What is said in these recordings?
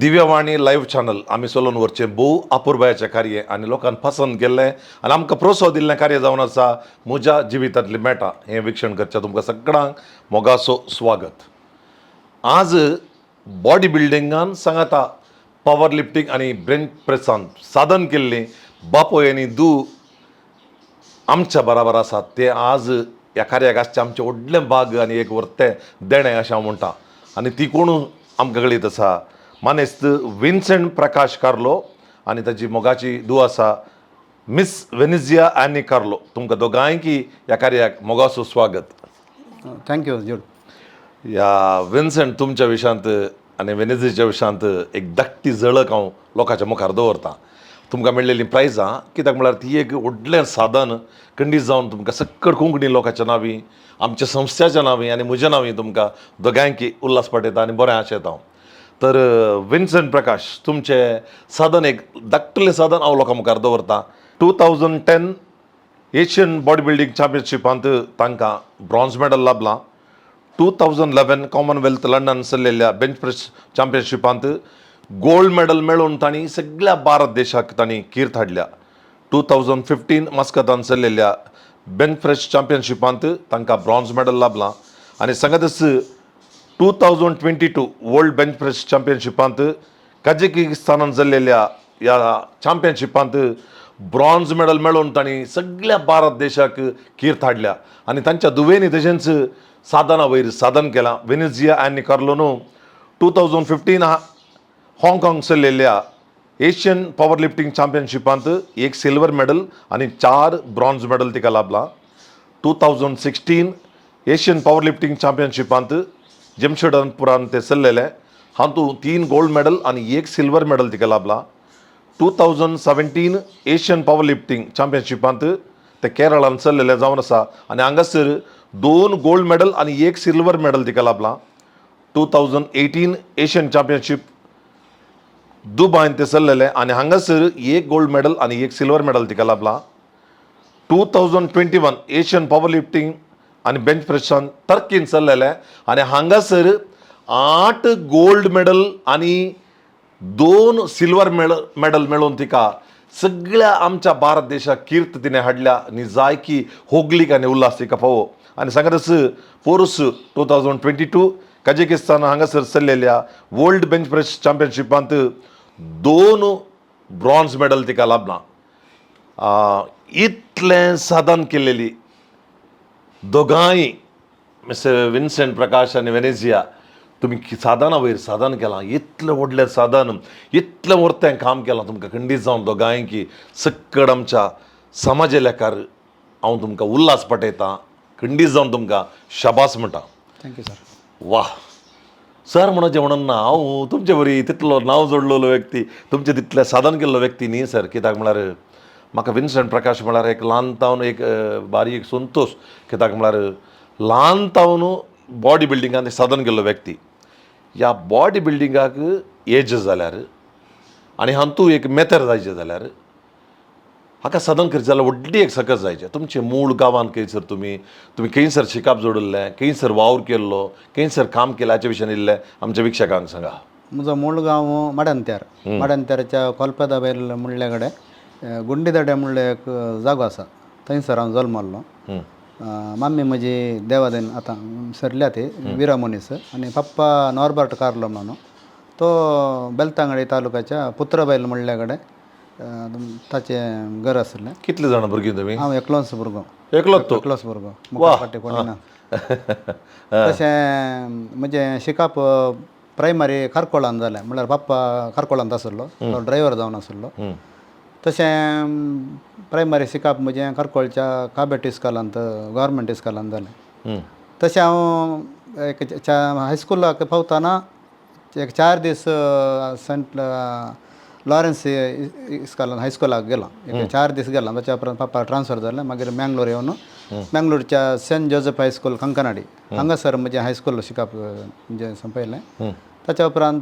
Divyavani live channel आमी चलोवन व्हरचें भोव अपुरबायेचें कार्य आनी लोकांक पसंत केल्लें आनी आमकां प्रोत्साहन दिल्लें कार्य जावन आसा. म्हज्या जिवितांतली मेटा हें विक्षण करचें तुमकां सगळ्यांक मोगाचो स्वागत. आज बॉडी बिल्डिंगान सांगाता पावर लिफ्टींग आनी बेंच प्रेसान साधन केल्लें बापोय आनी दू आमच्या बराबर आसात. ते आज ह्या कार्याक आसचें आमचें व्हडलें भाग आनी एक व्हरतें देणें अशें हांव म्हणटा. आनी ती कोण आमकां कळीत आसा, मानेस्त विन्सेंट प्रकाश कार्लो आनी ताची मोगाची धूव आसा मिस वेनिजिया आनी कार्लो. तुमकां दोगांयकी ह्या कार्याक मोगाचो स्वागत. Thank you जूड. ह्या विन्सेंट, तुमच्या विशयांत आनी वेनेझीच्या विशयांत एक धाकटी झळक हांव लोकांच्या मुखार दवरतां. तुमकां मेळ्ळेलीं प्रायजां, कित्याक म्हळ्यार ती एक व्हडलें साधन खंडीत जावन तुमकां सक्कड कोंकणी लोकांच्या नांवी, आमच्या संस्थेच्या नांवी आनी म्हज्या नांवी तुमकां दोगांयकी उल्हास पाठयता आनी बरें आशेता हांव. तर विन्सेंट प्रकाश, तुमचें साधन, एक धाकटुलें साधन हांव लोकां मुखार दवरतां. 2010 एशियन बॉडी बिल्डींग चॅम्पियनशिपांत तांकां ब्रॉन्ज मेडल लाबलां. 2011 कॉमनवेल्थ लंडन चल्लेल्या बेंच प्रेस चॅम्पियनशिपांत गोल्ड मेडल मेळोवन तांणी सगळ्या भारत देशाक तांणी कीर्त हाडल्या. 2015 मस्कतान चल्लेल्या बेंच प्रेस चॅम्पियनशिपांत तांकां ब्रॉन्ज मेडल लाबलां आनी सांगातच 2022 वर्ल्ड बेंच प्रेस चॅम्पियनशिपांत कजकिस्तानान जाल्लेल्या ह्या चॅम्पियनशिपांत ब्रॉन्ज मेडल मेळोवन तांणी सगळ्या भारत देशाक कीर्त हाडल्या. आनी तांच्या दुवेनी तशेंच साधना वयर साधन केलां. वेनेझिया आनी कार्लोनो 2015 हाँगकाँग चल्लेल्या एशियन पॉवर लिफ्टींग चॅम्पियनशिपांत एक सिल्वर मेडल आनी चार ब्रॉन्ज मेडल तिका लाबलां. 2016 एशियन पॉवर लिफ्टींग चॅम्पियनशिपांत जमशेदपुरान ते चल्लेले, हातूंत तीन गोल्ड मेडल आनी एक सिल्वर मेडल तिका लाबलां. 2017 एशियन पॉवर लिफ्टींग चॅम्पियनशिपांत ते केरळान चल्लेले जावन आसा आनी हांगासर दोन गोल्ड मेडल आनी एक सिल्वर मेडल तिका लाबलां. 2018 एशियन चॅम्पियनशीप दुबायन ते चल्लेले आनी हांगासर एक गोल्ड मेडल आनी एक सिल्वर मेडल तिका लाबलां. 2021 एशियन पॉवर लिफ्टींग आनी बेंच प्रेसान टर्कीन चल्लेले आनी हांगासर आठ गोल्ड मेडल आनी दोन सिल्वर मेडल मेळोवन तिका सगळ्या आमच्या भारत देशाक कीर्त तिणें हाडल्या आनी जायकी होगलीक आनी उल्हास तिका फावो. आनी सांगतच पोरूस 2022 कजकिस्तान हांगासर चल्लेल्या वर्ल्ड बेंच प्रेस चॅम्पियनशिपांत दोन ब्रॉन्ज मेडल तिका लाबलां. इतलें साधन केलेली दोगांय मिस्टर विन्सेंट प्रकाश आनी वेनेझिया, तुमी साधना वयर साधन केलां. इतलें व्हडलें साधन, इतलें व्हरतें काम केलां. तुमकां खंडीत जावन दोगांयकी सक्कड आमच्या समाजा लेखार हांव तुमकां उल्हास पाठयतां. खंडीत जावन तुमकां शाबास म्हणटा. Thank you sir. वा सर, म्हणून म्हणून ना, हांव तुमचे बरी तितलो नांव जोडलेलो व्यक्ती, तुमचे तितलें साधन केल्लो व्यक्ती न्ही सर. कित्याक म्हळ्यार म्हाका विन्संट प्रकाश म्हळ्यार एक ल्हान तावन एक बारीक संतोश. कित्याक म्हळ्यार ल्हान तावन बॉडी बिल्डिंगान साधन केल्लो व्यक्ती. ह्या बॉडी बिल्डिंगाक एज जाल्यार आनी हातूंत एक मेथर जायचें जाल्यार, हाका साधन करचें जाल्यार व्हडली एक सकस जायचें. तुमचें मूळ गांवांत खंयसर तुमी तुमी खंयसर शिकाप जोडिल्लें, खंयसर वावर केल्लो, खंयसर काम केलें, हाचे विशयान इल्लें आमच्या विक्षकांक सांगा. म्हजो मूळ गांव माड्यांत्यार. माड्यांत्यारच्या कोलपेदा बैल म्हणल्या कडेन गुंडीदडे म्हणले एक जागो आसा, थंयसर हांव जल्मल्लो. माम्मी म्हजी देवादेन आतां सरल्या, ती विरा मनीस आनी पप्पा नॉर्बर्ट कार्लो म्हणून, तो बेलतांगडी तालुक्याच्या पुत्रबैल म्हणल्या कडेन ताचें घर आशिल्लें. कितले जाणां भुरगीं तुमी? हांव एकलोच भुरगो. एकलोच तूं? एकलोच भुरगो, मुखार फाटी कोणी ना. तशें म्हजें शिकप प्रायमरी खारकोळान जालें. म्हणल्यार पप्पा खारकोळांत आशिल्लो, तो ड्रायवर जावन आशिल्लो. तशें प्रायमरी शिकप म्हजें खारकोळच्या काबेट इस्कोलांत, गव्हर्मेंट इस्कोलांत जालें. तशें हांव एक हायस्कुलाक पावतना एक 4 दीस सेंट लॉरेन्स इस्कोलान, हायस्कुलाक गेलो. एक 4 दीस गेलो. ताच्या उपरांत पप्पा ट्रान्सफर जालें. मागीर मँगलोर येवन मँगलोरच्या सेंट जोजफ हायस्कूल, कंकनाडी हांगासर म्हजें हायस्कूल शिकप म्हणजे सोंपयलें. ताच्या उपरांत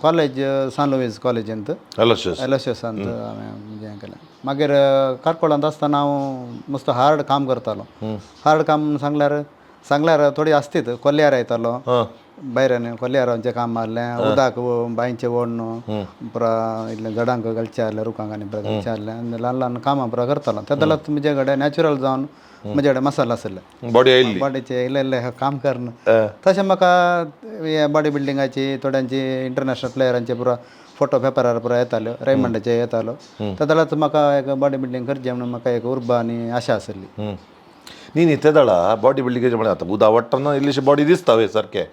कॉलेज सान लुईस कॉलेजींत. एलोशियस. एलोशियसांत हांवें म्हणजे हें केलें. मागीर कार्कोळांत आसतना हांव मस्त हार्ड काम करतालो. हार्ड काम सांगल्यार थोडी आसतीत कोल्यार येतालो. भायल्यान कोल्यारांचें काम मारलें, उदक बांयचें ओडण पुरा, इल्लें झाडांक घालचें आहलें, रुखांक आनी पुरा घालचें आहलें आनी ल्हान ल्हान कामां पुरा करतालो. ते जाल्यार म्हजे कडेन नॅचरल जावन म्हजे कडेन मसाल आसले. बॉडी आयिल्ली. बॉडीचे इल्लें इल्लें काम करून तशें म्हाका हे बॉडी बिल्डिंगाची थोड्यांची इंटरनॅशनल प्लेयरांचे पुरा फोटो पेपरार पुरा येताल्यो, रेमंडाचे येतालो. ते जाल्यार म्हाका एक बॉडी बिल्डींग करचें म्हणून म्हाका एक उर्बा आनी आशा आसली. न्ही न्ही, ते जाणा, बॉडी बिल्डिंगाचे म्हळ्यार आतां उदक वाडटना इल्लीशी बॉडी दिसता वे सारकें.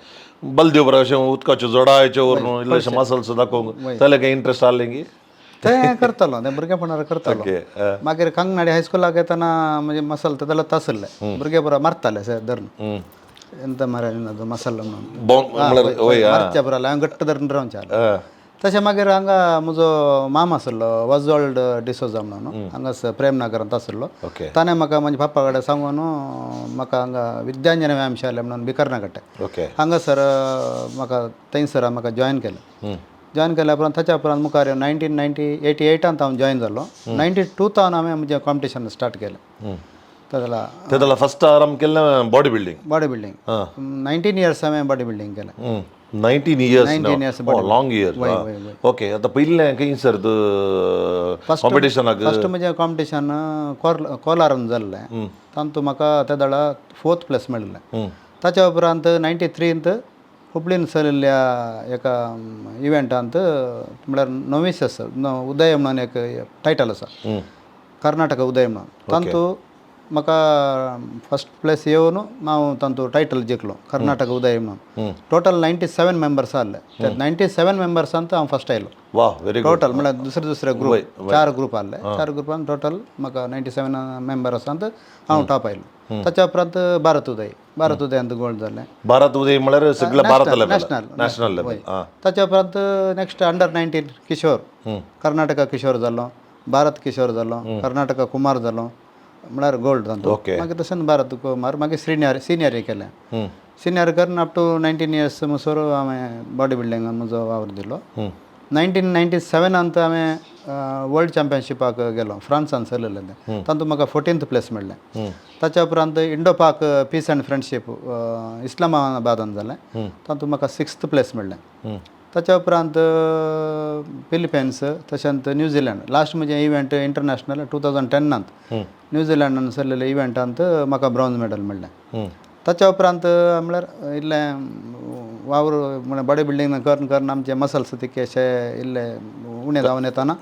बलदेव बरो अशें उदकाच्यो जोडायच्यो व्हरून इल्लेशे मसल्स दाखोवंक जाल्यार कांय इंट्रस्ट आहलें की? तें करतालो, तें भुरगेपणार करतालो. मागीर कंगनाडी हायस्कुलाक येतना म्हणजे मसल ते जाल्यार आसले, भुरगे पुरा मारताले अशें धरून, ಎಂತ ಮಾರ ಅದು मसल म्हणून. म्हळ्यार वय. मारच्या पुरा हांवें घट्ट धरून रावचें. तशें मागीर हांगा म्हजो मामा आसलो, वजवाल्ड डिसोजा म्हणून, हांगासर प्रेमनगरांत आसलो. ताणें म्हाका म्हज्या पप्पा कडेन सांगून म्हाका हांगा विद्यांजन व्यायामशाला म्हणून बिकर्णाकट्टे हांगासर म्हाका थंयसर म्हाका जॉयन केलें. जॉयन केल्या उपरांत ताच्या उपरांत मुखार 1988 एटांत हांव जॉयन जालो. 92 तावन हांवें म्हजें कॉम्पिटिशन स्टार्ट केलें. ते जाल्यार ते जाल्यार फर्स्ट आराम केल्लें body building? Body building. 19 years हांवें बॉडी बिल्डींग केलें. 19 years? 19 years. Long year. Okay, आतां पयलें खंयसर कॉम्पिटिशनाक? फस्ट म्हजें कॉम्पिटिशन कोलारान जाल्लें. तातूंत म्हाका त्या वेळार फोर्थ प्लेस मेळिल्लें. ताच्या उपरांत 93त हुबळीन चलिल्ल्या एका इव्हेंटांत, म्हळ्यार नोविसस उदय म्हणून एक टायटल आसा, कर्नाटक उदय म्हणून, तातूंत म्हाका फस्ट प्लेस येवन हांव तातूंत टायटल जिखलो, कर्नाटक उदय म्हणून. टोटल 97 मेंबर्स आहले. त्या 97 मेंबर्सांत हांव फस्ट आयलो. वा, व्हेरी गुड. टोटल म्हळ्यार दुसरे दुसरे ग्रुप, चार ग्रुप आहले. चार ग्रुपान टोटल म्हाका 97 मेंबर्सांत हांव टॉप आयलो. ताच्या उपरांत भारत उदय, भारत उदयांत गोल्ड जालें. भारत उदय म्हळ्यार सगळ्या Bharat level? National. National level. ताच्या उपरांत नेक्स्ट अंडर 19 किशोर, कर्नाटका किशोर जालो, भारत किशोर जालो, कर्नाटका कुमार जालो, म्हळ्यार गोल्ड तातूंत. मागीर तशेंच भारत कुमार, मागीर सिनियर, सिनियर केलें. सिनियर करून अप टू 19 इयर्स म्हणसर हांवें बॉडी बिल्डिंगान म्हजो वावर दिलो. 1997 आंत हांवें वर्ल्ड चॅम्पियनशिपाक गेलो, फ्रांसान चलयलें तें. तातूंत म्हाका 14th place मेळ्ळें. ताच्या उपरांत Indo Pak peace and friendship इस्लामाबादान जालें, तातूंत म्हाका सिक्स्थ प्लेस मेळ्ळें. ताच्या उपरांत फिलिपिन्स, तशेंच न्यूझिलंड. लास्ट म्हजें इव्हेंट इंटरनॅशनल 2010 नांत न्यूझिलंडान चल्लेल्या इव्हेंटांत म्हाका ब्रॉन्ज मेडल मेळ्ळें. ताच्या उपरांत म्हळ्यार इल्लें वावर म्हळ्यार बॉडी बिल्डींग करून करून आमचे मसल्स तितकेशे इल्ले उणें जावन येताना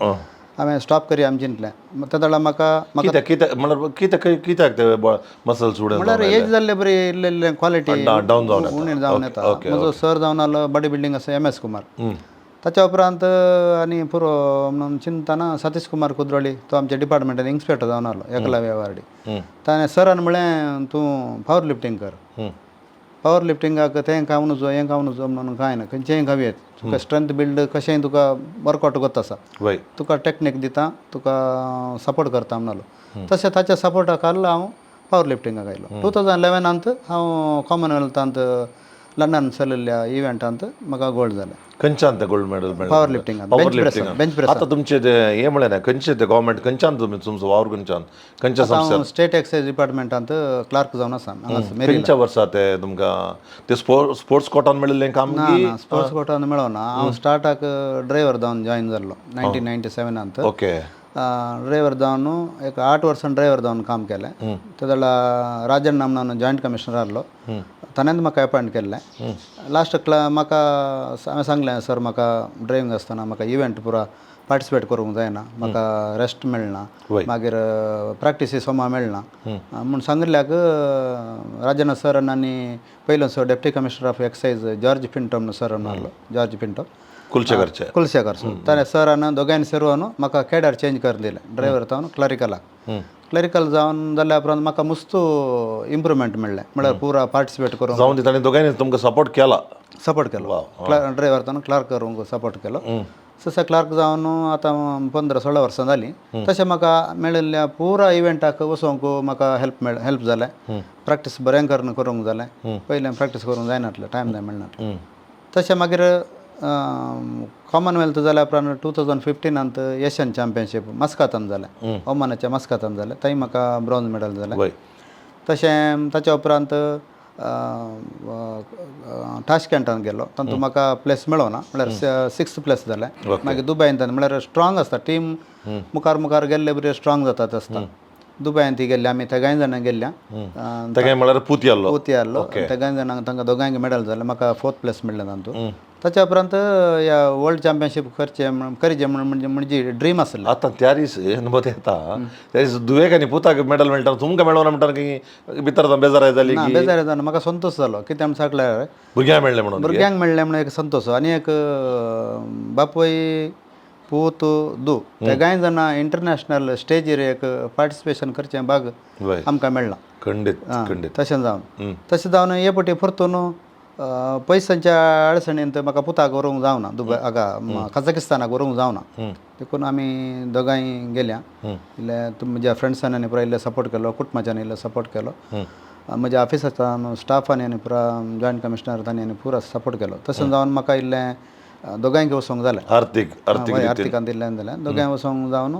हांवें स्टॉप करया म्हण चिंतलें. ते वेळार म्हाका म्हाका कित्याक कित्याक म्हळ्यार कित्याक कित्याक ते मसल्स उडून? म्हळ्यार एज जाल्ले बरी इल्ले इल्ले क्वालिटी डावन जावन येता. उणें जावन येता. म्हजो सर जावन आलो बॉडी बिल्डींग आसा एम एस कुमार. ताच्या उपरांत आनी पुरो म्हणून चिंतना सतीश कुमार कुद्रोळी, तो आमच्या डिपार्टमेंटान इन्स्पेक्टर जावन आलो एकलव्य अवार्डी, ताणें सरान म्हळें, तूं पावर लिफ्टींग कर. पावर लिफ्टिंगाक तें खावं नजो, हें खावं नजो म्हणून कांय ना. खंयचेंय खावं येत तुका, स्ट्रेंथ बिल्ड कशेंय तुका वर्कआवट करता आसा. तुका टॅक्नीक दिता, तुका सपोर्ट करता म्हणलो. तशें ताच्या सपोर्टा खाल हांव पावर लिफ्टिंगाक आयलो. 2011 आंत हांव कॉमनवेल्थांत लंडन चलिल्ल्या इव्हेंटांत म्हाका गोल्ड जालें. खंयच्यान ते गोल्ड मेडल मेळ्ळें? पावर लिफ्टिंगान. Power bench press. लिफ्टिंगान. Bench press. आतां तुमचें ते हें म्हळें ना, खंयचें ते गव्हर्मेंट, खंयच्यान तुमी तुमचो वावर खंयच्यान, खंयच्या संस्थेन? हांव स्टेट एक्सायज डिपार्टमेंटांत क्लार्क जावन आसा हांगासर मेरी. खंयच्या वर्सा ते तुमकां ते स्पोर्ट्स कोटान मेळिल्लें काम ना. की? ना, स्पोर्ट्स कोटान मेळना. हांव स्टार्टाक ड्रायवर जावन जॉयन जाल्लो 1997 आंत. ड्रायवर जावन एक 8 वर्सां ड्रायवर जावन काम केलें. ते जाल्यार राजण्णा म्हणून जॉयंट कमिशनर आहलो, ताणेंच म्हाका अपॉयंट केल्लें. लास्ट म्हाका हांवें सांगलें, सर, म्हाका ड्रायव्हिंग आसतना म्हाका इव्हेंट पुरा पार्टिसिपेट करूंक जायना, म्हाका रेस्ट मेळना, मागीर प्रॅक्टिसी सोमा मेळना म्हूण सांगिल्ल्याक राजण्णा सरान आनी पयलो sir deputy commissioner of excise George Pinto म्हणून सर आहलो, जॉर्ज पिंटो. कुलशेखरचे? कुलशेखर सर. ताणें सरान दोगांयनी सेरवान म्हाका केडर चेंज करून दिलें, ड्रायवर जावन क्लरिकलाक. क्लरिकल जावन जाल्या उपरांत म्हाका मस्त इम्प्रुवमेंट मेळ्ळें, म्हळ्यार पुरा पार्टिसिपेट करूंक. जावन ती ताणें दोगांयनी तुमकां सपोर्ट केला. सपोर्ट केलो. ड्रायवर जावन क्लार्क करूंक सपोर्ट केलो. तशें क्लार्क जावन आतां 15-16 वर्सां जालीं. तशें म्हाका मेळिल्ल्या पुरा इव्हेंटाक वचोंक म्हाका हेल्प मेळ हेल्प जालें. प्रॅक्टीस बरें करून करूंक जालें. पयलें प्रॅक्टीस करूंक जायनासलें, टायम जाय मेळनासलें. तशें मागीर कॉमनवेल्थ जाल्या उपरांत 2015 आंत एशियन चॅम्पियनशीप मस्कातान जालें, ओमानाच्या मस्कातान जालें, थंय म्हाका ब्रॉन्ज मेडल जालें. तशें ताच्या उपरांत ताशकंटान गेलो. तातूंत म्हाका प्लेस मेळोना, म्हळ्यार सिक्स प्लेस जालें. मागीर दुबयन म्हळ्यार स्ट्रांग आसता टीम, मुखार मुखार गेल्ले बरे स्ट्रांग जातात आसता. दुबयन ती गेल्ली, आमी तेगांय जाणां गेल्ल्या. तेगाय म्हळ्यार पूत आसलो? पोती आसलो. तेगांय जाणांक, तांकां दोगांयक मेडल जालें, म्हाका फोर्थ प्लेस मेळ्ळें तातूंत. ताच्या उपरांत ह्या वर्ल्ड चॅम्पियनशीप करचें करचें म्हण म्हणजे म्हणजे ड्रीम आसलें. आतां त्या दीस अनुभव येता, त्या दीस दुवेक आनी पुताक मेडल मेळटा, तुमकां मेळना म्हणटा की भितर बेजाराय जाली ना, की? बेजार जावन म्हाका संतोश जालो. कितें आमी सांगल्यार भुरग्यांक मेळ्ळें म्हणून. भुरग्यांक मेळ्ळें म्हणून एक संतोश आनी एक बापूय पूत दू तेगांय जाणां इंटरनॅशनल स्टेजीर एक पार्टिसिपेशन करचें भाग आमकां मेळ्ळां. खंडीत खंडीत. तशें जावन हे पटी परतून पयशांच्या अडचणीन म्हाका पुताक व्हरूंक जावना दुबय, हागा कझाकिस्तानाक व्हरूंक जावना. देखून आमी दोगांय गेल्या. इल्ले म्हज्या फ्रेंड्सांनी आनी पुरा इल्ले सपोर्ट केलो, कुटुंबाच्यान इल्लो सपोर्ट केलो, म्हज्या ऑफिसाच्या स्टाफांनी आनी पुरा जॉयंट कमिशनर तांणी आनी पुरा सपोर्ट केलो. तशें जावन म्हाका इल्लें दोगांयक वचोंक जालें. आर्थीक आर्थीक हय, रितीन. आर्थिकांत इल्लें जालें. दोगांय वचोंक जावन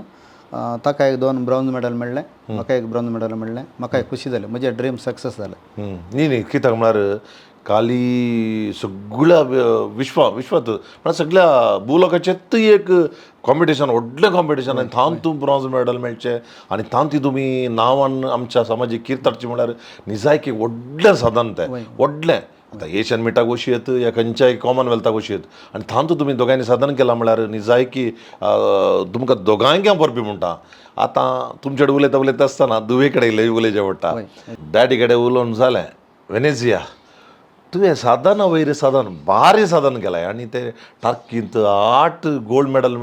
ताका एक दोन ब्रॉन्ज मेडल मेळ्ळें, म्हाका एक ब्रॉन्ज मेडल मेळ्ळें. म्हाका एक खुशी जाली, म्हजें ड्रीम सक्सेस जालें. न्ही न्ही, कित्याक म्हळ्यार काली सगळ्या विश्वात म्हळ्यार सगळ्या भूलोकाचेत एक कॉम्पिटिशन, व्हडलें कॉम्पिटिशन आनी थावन तूं ब्रॉन्ज मेडल मेळचें आनी थावन ती तुमी नांवान आमच्या समाजीक कीर्त हाडची म्हळ्यार निजायकी व्हडलें साधन तें व्हडलें. आतां एशियन मिटाक वचयेत या खंयच्याय कॉमनवेल्थाक वचयेत आनी थावन तुमी दोगांयनी साधन केलां म्हळ्यार निजायकी तुमकां दोगांयक हांव परबी म्हणटा. आतां तुमचे कडेन उलयता उलयता आसतना दुवे कडेन इल्लें उलयचें पडटा. डॅडी कडेन उलोवन जालें. वेनेजिया, तुवें साधना वयर साधन, भारी साधन केलां आनी ते टार्कींत 8 गोल्ड मेडल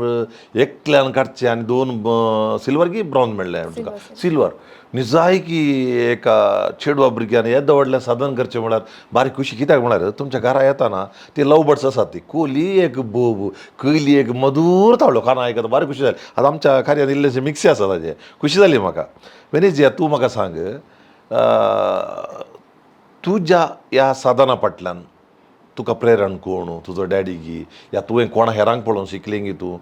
एकल्यान काडचें आनी 2 सिल्वर की ब्रॉन्ज मेळ्ळें तुका? सिल्वर. निजायकी एका चेडवा भुरग्यान येदें व्हडलें साधन करचें म्हळ्यार बारीक खुशी. कित्याक म्हळ्यार तुमच्या घरा येताना ती लव बर्ड्स आसात, ती कोली एक बोब, कयली एक मधूर ताळो काना आयकता, बारीक खुशी जाली. आतां आमच्या कार्यान इल्लेशे मिक्सी आसा ताजे, खुशी जाली म्हाका. वेनेजिया, तूं म्हाका सांग, तुज्या ह्या साधना फाटल्यान तुका प्रेरण कोण? तुजो डॅडी गी या तुवें कोणा हेरांक पळोवन शिकलें गी? तूं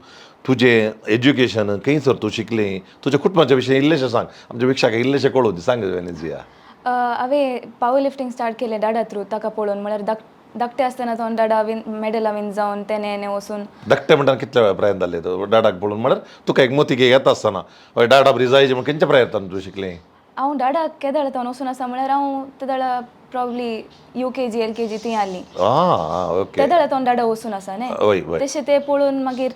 तुजें एज्युकेशन खंयसर तूं शिकलें? तुज्या कुटुंबाच्या विशयी इल्लेशें सांग, आमच्या विक्षाक इल्लेशें कळूं दी. सांग वेनेजिया. हांवें पावर लिफ्टींग स्टार्ट केलें डाडा थ्रू, ताका पळोवन. म्हळ्यार धाकटें आसतना तो डाडा विन मेडलां विन जावन तेणे हेणे वचून. धाकटें म्हणटान कितल्या प्रायेन जालें डाडाक पळोवन? म्हळ्यार तुका एक मोतीक येता आसतना हय डाडा बरी जायची म्हण खंयच्या प्रायेन तूं शिकलें? हांव डाडा केदळ तावन वचून आसा म्हळ्यार हांव तेदळा प्रॉब्ली युकेजी एलकेजी थंय आसली. आं ओके तेदळा तावन डाडा वचून आसा न्ही. वय वय तशें तें पळोवन मागीर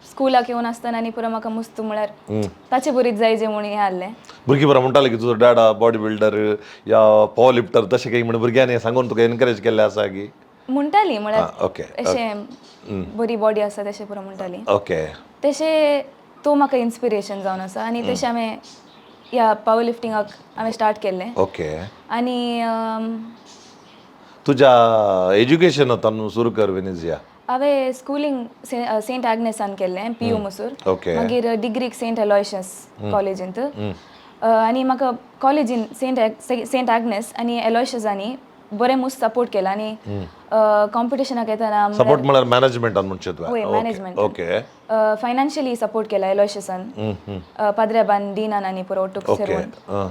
स्कुलाक येवन आसतना आनी पुरो म्हाका मुस्त म्हळ्यार ताचे बरीच जायजे म्हूण हें आहलें. भुरगीं बरां म्हणटाले की तुजो डाडा बॉडी बिल्डर या पॉवर लिफ्टर तशें काही म्हण भुरग्यांनी सांगून तुका एनकरेज केल्लें आसा की? म्हणटाली म्हळ्यार अशें बरी बॉडी आसा तशें पुरो म्हणटाली. तशें तो म्हाका इन्स्पिरेशन जावन आसा आनी तशें हांवें ह्या पावर लिफ्टिंगाक हांवें स्टार्ट केल्लें. आनी तुज्या एज्युकेशन आतां सुरू कर वेनेजिया. हांवें स्कुलींग सेंट आग्नेसान केल्लें, पीयू मसूर. मागीर डिग्रीक सेंट एलॉयशस कॉलेजींत आनी म्हाका कॉलेजीन सेंट आग्नेस आनी एलॉयशसांनी बरें मुस्त सपोर्ट केला आनी कॉम्पिटिशनाक येतना सपोर्ट म्हळ्यार मॅनेजमेंटान म्हणचें तुवें? वय, management. फायनान्शियली सपोर्ट केला एलॉयशसान, पाद्रेबान, डिनान आनी पुरो ಒಟ್ಟುಗ್ सेरून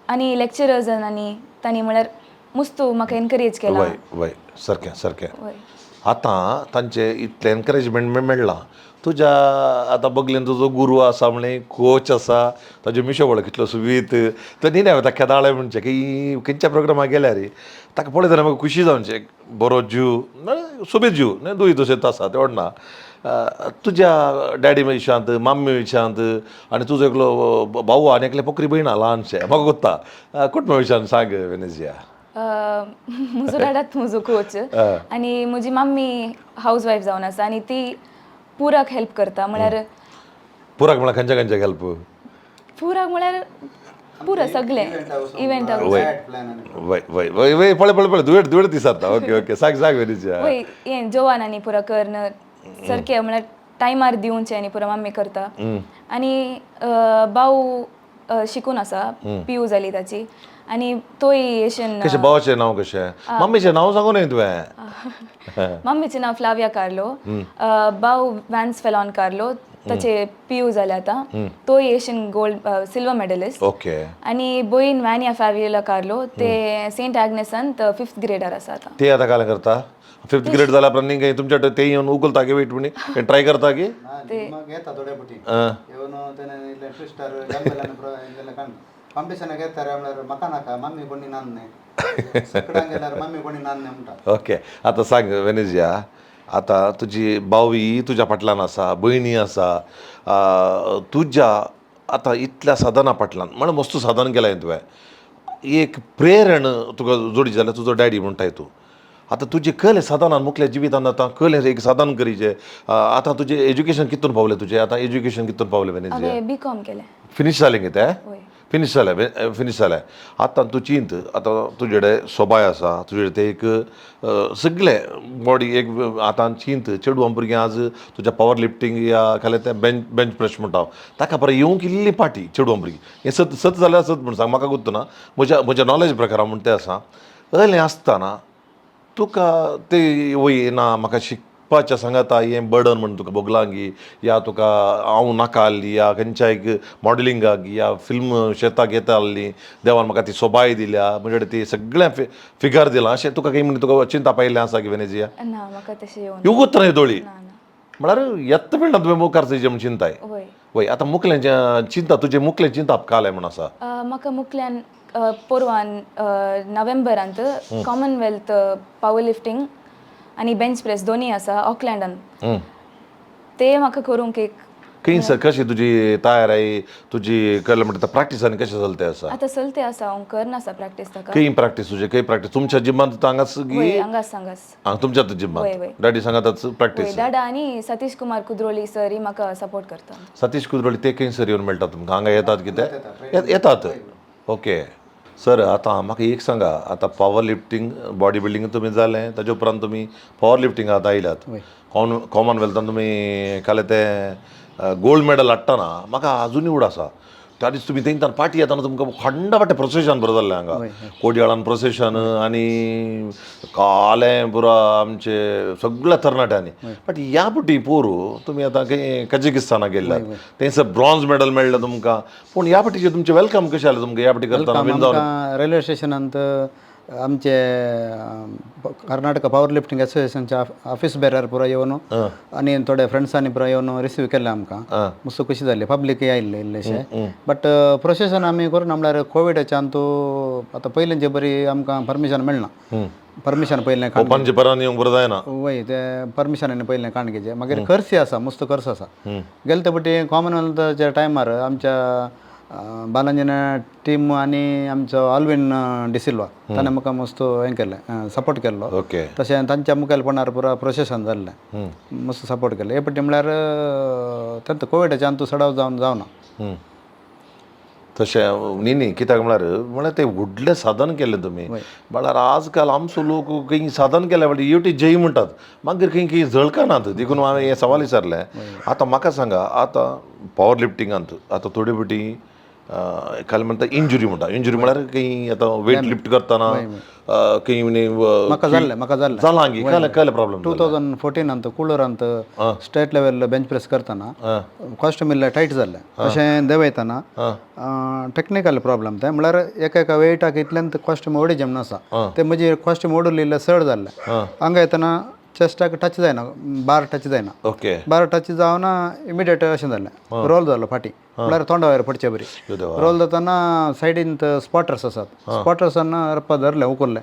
आनी लेक्चरर्सान आनी तांणी म्हळ्यार मुस्तू म्हाका एनकरेज केला. वय वय, सारकें सारकें. वय. आतां तांचें इतलें एनकरेजमेंट मेळ्ळां तुज्या. आतां बगलेन तुजो गुरू आसा म्हळें, कोच आसा, ताज्यो मिशो पळय कितलो सुबीत तो. न्ही न्ही, ताका खेदाळे म्हणचें की खंयच्या प्रोग्रामाक गेल्यार ताका पळयतना म्हाका खुशी जावचें. बरो जीव, सोबीत जीव न्ही, दुयी तशेंच आसा तेवड ना. तुज्या डॅडी विशयांत, माम्मी विशयांत आनी तुजो एकलो भाऊ आनी एकलें पोकरी भयण ल्हानशें म्हाका कोत्ता, कुटुंबा विशयान सांग वेनेजिया. म्हजो डाडात म्हजो कोच आनी म्हजी मम्मी हावज वायफ जावन आसा आनी ती पुराक हेल्प करता म्हळ्यार. पुराक म्हळ्यार खंयच्या खंयच्या हेल्प? पुराक म्हळ्यार पुरा सगळें इव्हेंटाक. वय वय वय वय वय, पळय पळय पळय, दुवेट दुवेट दिसता. ओके ओके, सांग सांग वेनेजिया. वय, हें जेवण आनी पुरा करन सारकें म्हळ्यार टायमार दिवचें आनी पुरा मम्मी करता. आनी भाऊ शिकून आसा, पीयू जाली ताची आनी तोय एशियन. कशें भावाचें नांव कशें? मम्मीचें नांव सांगू न्हय तुवें. मम्मीचें नांव फ्लाविया कार्लो, भाऊ वॅन्स फेलॉन कार्लो. ताचे पी यू जाले आतां, तो Asian gold silver medalist. आनी बहीण वॅनिया फॅवियोला कार्लो, ते सेंट आग्नेसांत फिफ्थ ग्रेडर आसा आतां. ते आतां काय करता? फिफ्थ ग्रेड जाल्या उपरांत न्ही तुमच्या ते येवन उखलता की वेट म्हणी ट्राय करता की? जिमाक येता थोडे पुटी येवन तेणे इल्लें ट्विस्टर गंबेलान काण कॉम्पिटिशनाक येता म्हळ्यार म्हाका नाका, मम्मी कोणी नान्ने सकडांक गेल्यार मम्मी कोणी नान्ने म्हणटा. ओके, आतां सांग वेनेजिया, आतां तुजी बावी तुज्या फाटल्यान आसा, भयणी आसा, तुज्या आतां इतल्या साधना फाटल्यान म्हळ्यार मस्त साधन केलें तुवें, एक प्रेरण तुका जोडी जाल्यार तुजो डॅडी म्हणटाय तूं. आतां तुजें कलें साधनान मुखल्या जिवितान आतां कलें एक साधन करीचें, आतां तुजें एज्युकेशन कितून पावलें? तुजें आतां एज्युकेशन कितून पावलें वेनेजिया? हांवें बी कॉम केलें. फिनीश जालें कितें? वय. फिनीश जालें, फिनीश जालें. आतां तूं चिंत, आतां तुजे कडेन सोबाय आसा, तुजे कडेन ते एक सगळें बॉडी एक. आतां चिंत, चेडवां भुरगीं आज तुज्या पावर लिफ्टींग या खालें तें बेंच बेंच प्रेस म्हणटा हांव, ताका बरें येवंक इल्ली पाटी चेडवां भुरगीं. हें सत सत जाल्यार सत म्हूण सांग, म्हाका गुत्त ना, म्हज्या म्हज्या नॉलेज प्रकार हांव म्हणटा आसा. अहेलें आसतना तुका ते वय ना म्हाका शिकपाच्या सांगाता हें बर्डन म्हण तुका भोगलां गी, या तुका हांव नाका आहली, या खंयच्या एक मॉडलिंगाक या फिल्म शेताक येता आहली, देवान म्हाका ती सोबाय दिल्या, म्हजे कडेन ती सगळें फिगर दिलां, अशें तुका काही म्हण तुका चिंता आयिल्लें आसा की वेनेजिया? ना, म्हाका तशें येवन येवूच ना दोळी? ना ना. म्हळ्यार येत्त मेळना तुवें मुखार थंय म्हण चिंताय? वय. वय, आतां मुखलें चिंता तुजें मुखलें चिंताप कालें म्हण आसा? म्हाका मुखल्यान पोरवान नोव्हेंबरांत कॉमनवेल्थ पावर लिफ्टींग आनी बेंच प्रेस दोनी आसा ऑकलँडान, ते म्हाका करूंक एक. खंय सर कशी तुजी तयारी, तुजी कळ्ळें म्हणटा प्रॅक्टीस आनी कशें चलते आसा? आतां चलते आसा, हांव करना आसा प्रॅक्टीस ताका. खंय प्रॅक्टीस तुजे, खंय प्रॅक्टीस? तुमच्या जिमांत हांगाच गी? वय, हांगाच हांगाच. आं, तुमच्या जिमांत? वय, वय. डॅडी सांगाताच प्रॅक्टीस? वय, डाडा आनी सतीश कुमार कुद्रोली सर ही म्हाका सपोर्ट करता. सतीश कुद्रोली ते खंय सर येवन मेळटा तुमकां? हांगा येतात कितें येतात? ओके सर, आतां म्हाका एक सांगा, आतां पावर लिफ्टींग बॉडी बिल्डींग तुमी जालें, ताजे उपरांत तुमी पावर लिफ्टिंग आतां आयल्यात, कॉमनवेल्थान तुमी काल तें गोल्ड मेडल हाडटना म्हाका आजुनूय उड आसा, त्या दीस तुमी थंयच्यान पाटी येतना तुमकां खंड वाटे प्रोसेशन बरें जाल्लें हांगा, कोडयाळान प्रोसेशन आनी कालें पुरो आमचे सगळ्या तरणाट्यांनी. बट ह्या पटी पोरू तुमी आतां खंय कजकिस्तानाक गेल्ल्यात, थंयसर ब्रॉन्ज मेडल मेळ्ळें तुमकां, पूण ह्या पटीचें तुमचें welcome कशें जालें तुमकां ह्या पटी करतना बीन जावन? आमकां रेल्वे स्टेशनांत आमचे कर्नाटक पावर लिफ्टिंग असोसिएशनचे ऑफिस बेरर पुरो येवन आनी थोडे फ्रेंड्सांनी पुरो येवन रिसीव केलें आमकां. मस्त खुशी जाली, पब्लीकय आयिल्ले इल्लेशे. बट प्रोसेशन आमी करून म्हणल्यार कोविडाच्यान तूं आतां पयलींचे बरी आमकां परमिशन मेळना, परमिशन पयलें काण. ओपनचे परान येवंक बरें जायना. वय, ते परमिशन पयलें काण घेवचें, मागीर खर्च आसा, मस्त खर्च आसा. गेले ते पटी कॉमनवेल्थाच्या टायमार आमच्या बालांजना टीम आनी आमचो ऑलविन डिसिल्वा ताणें म्हाका मस्त हें केलें, सपोर्ट केल्लो. तशें तांच्या मुखेलपणार पुरा प्रोसेशन जाल्लें, मस्त सपोर्ट केलें. हे पटी म्हणल्यार तेंत कोविडाच्यान तूं सडाव जावन जावना. तशें न्ही न्ही, कित्याक म्हळ्यार म्हळ्यार तें व्हडलें साधन केलें तुमी. म्हळ्यार आजकाल आमचो लोक खंय साधन केलें म्हणल्यार युटी जय म्हणटात, मागीर खंय खंय झळकनात, देखून हांवें हें सवाल विचारलें. आतां म्हाका सांगा, आतां पावर लिफ्टिंगांत आतां थोडी पटी काल म्हणटा इंजुरी म्हणटा, इंजुरी म्हळ्यार खंय आतां वेट लिफ्ट करतना खंय म्हाका जाल्लें, म्हाका जाल्लें. जालां गी? कळ्ळें, कळ्ळें प्रॉब्लम? 2014 कुळूरांत स्टेट लेवल बेंच प्रेस करतना कॉस्ट्यूम इल्लें टायट जाल्लें, अशें देंवयतना टॅक्निकल प्रॉब्लम तें म्हणल्यार एका एका वेटाक इतल्यान कॉस्ट्यूम ओडी जमना आसा, ते म्हजी कॉस्ट्यूम ओडून इल्लें चड जाल्लें, हांगा येतना चेस्टाक टच जायना, बार टच जायना. बार टच जावन इमिडिएट अशें जालें, रोल जालो फाटीं, म्हणल्यार तोंडा वयर पडचे बरी. रोल जातना सायडीन स्पॉटर्स आसात, स्पॉटर्सान रप्पा धरलें, उखल्लें,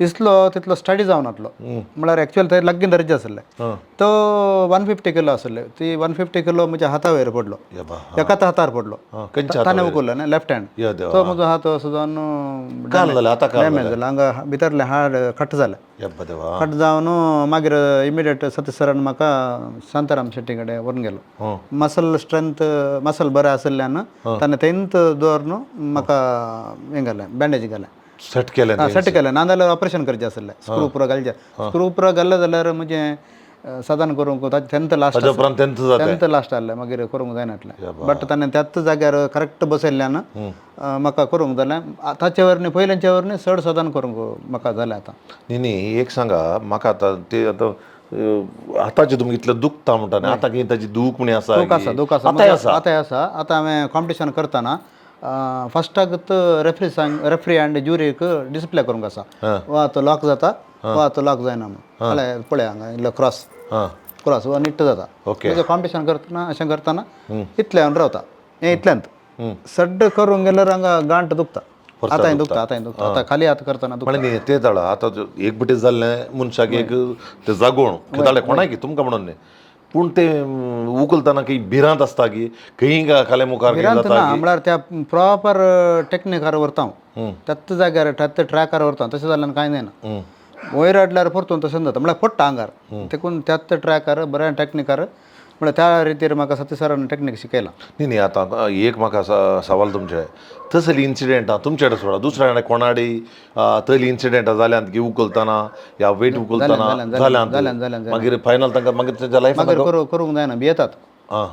इसलो तितलो स्टडी जावन आसलो, म्हणल्यार एक्चुअल ते लागीं धरचे आसले, तो 150 किलो आसले, ती 150 किलो म्हज्या हाता वयर पडलो, एकाच हातार पडलो. खंयच्या? ताणें उखल्लो न्ही, लेफ्ट हँड. या देवा. तो म्हजो हात असो जावन काल जालें आतां काल? डॅमेज जालो, हांगा भितरलें हाड कट जालें. यब्बा देवा. कट जावन मागीर इमिडिएट सतीश सरान म्हाका शांताराम शेट्टी कडेन व्हरून गेलो. मसल स्ट्रेंथ, मसल बरें आशिल्ल्यान ताणें थंयच दवरून म्हाका हें घालें, बँडेज घालें. सेट केलें? सेट केलें. ना जाल्यार ऑपरेशन करचें आसलें, स्क्रू पुरो घालचें. स्क्रू पुरो घाल्लें जाल्यार म्हजें साधन करूंक 10th last. ताच्या उपरांत 10th जाता. 10th last आहलें, मागीर करूंक जायनासलें. बट ताणें त्याच जाग्यार करेक्ट बसयल्ल्यान म्हाका करूंक जालें. ताचे वरवीं पयल्याच्या वरवीं चड साधन करूंक म्हाका जालें आतां. न्ही न्ही, एक सांगा म्हाका, आतां ते आतां आतांचें तुमकां इतलें दुखता म्हणटा न्ही, आतां कितें ताची दूख म्हणी आसा दूख आसा, दूख आसा. आतांय आसा. आतांय आसा. आतां हांवें कॉम्पिटिशन करतना फस्टाकच रेफ्री सांग, रेफ्री आनी ज्युरीक डिस्प्ले करूंक आसा, वा तो लॉक जाता वा तो लॉक जायना म्हणून. जाल्यार पळय हांगा इल्लो क्रॉस, क्रॉस वा निट्ट जाता. कॉम्पिटिशन करतना अशें करतना इतल्यान रावता, हें इतल्यांत सड्ड करूंक गेल्यार हांगा गांठ दुखता. आतांय दुखता, आतांय दुखता, आतां खाली हात करतना दुखता. म्हळ्यार न्ही तें जालां आतां एक बटे जाल्लें मनशाक एक तें जागोवण खेदाळे कोणाक तुमकां म्हणून न्ही, पूण तें उखलतना काही भिरांत आसता की खंय खाले मुखार कितें भिरांत जाता ना, म्हळ्यार त्या प्रॉपर टॅक्निकार व्हरता हांव, त्याच जाग्यार त्याच ट्रॅकार व्हरता. तशें जाल्यार कांय जायना. वयर हाडल्यार परतून तशें जाता, म्हळ्यार पडटा आंगार. देखून त्याच ट्रॅकार बऱ्या टॅक्निकार, म्हळ्यार त्या रितीर म्हाका सत्य सरान टॅक्नीक शिकयला. न्ही न्ही आतां एक म्हाका सवाल तुमचें, तसली इन्सिडेंटां तुमचे कडेन सोडा, दुसऱ्या कडेन कोणाडे तसली इन्सिडेंटां जाल्यांत की उखलतना या वेट उखलतना जाल्यान, जाल्यांत, जाल्यान. मागीर फायनल तांकां मागीर तेंच्या लायफान मागीर करूंक जायना, भियेतात.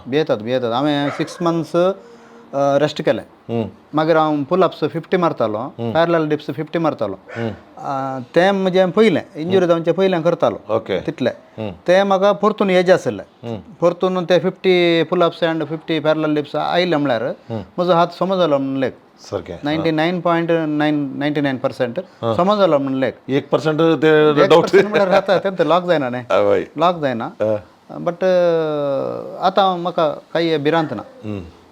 भियेतात, भियेतात. हांवें 6 मंथ्स रेस्ट केलें. मागीर हांव पुल अप्स 50 मारतालो, पॅरलल डिप्स 50 मारतालो. तें म्हजें पयलें इंजुरी जावचें पयलें करतालो. तितलें तें म्हाका परतून एज आशिल्लें, परतून ते 50 pull ups and 50 parallel dips आयले म्हळ्यार म्हजो हात समज जालो म्हणून लेख. सारकें. 99.999% समज जालो म्हणून लेख. 1% ते डावट. म्हळ्यार जाता तें, लॉक जायना न्ही. हय. लॉक जायना, बट आतां म्हाका कांय भिरांत ना,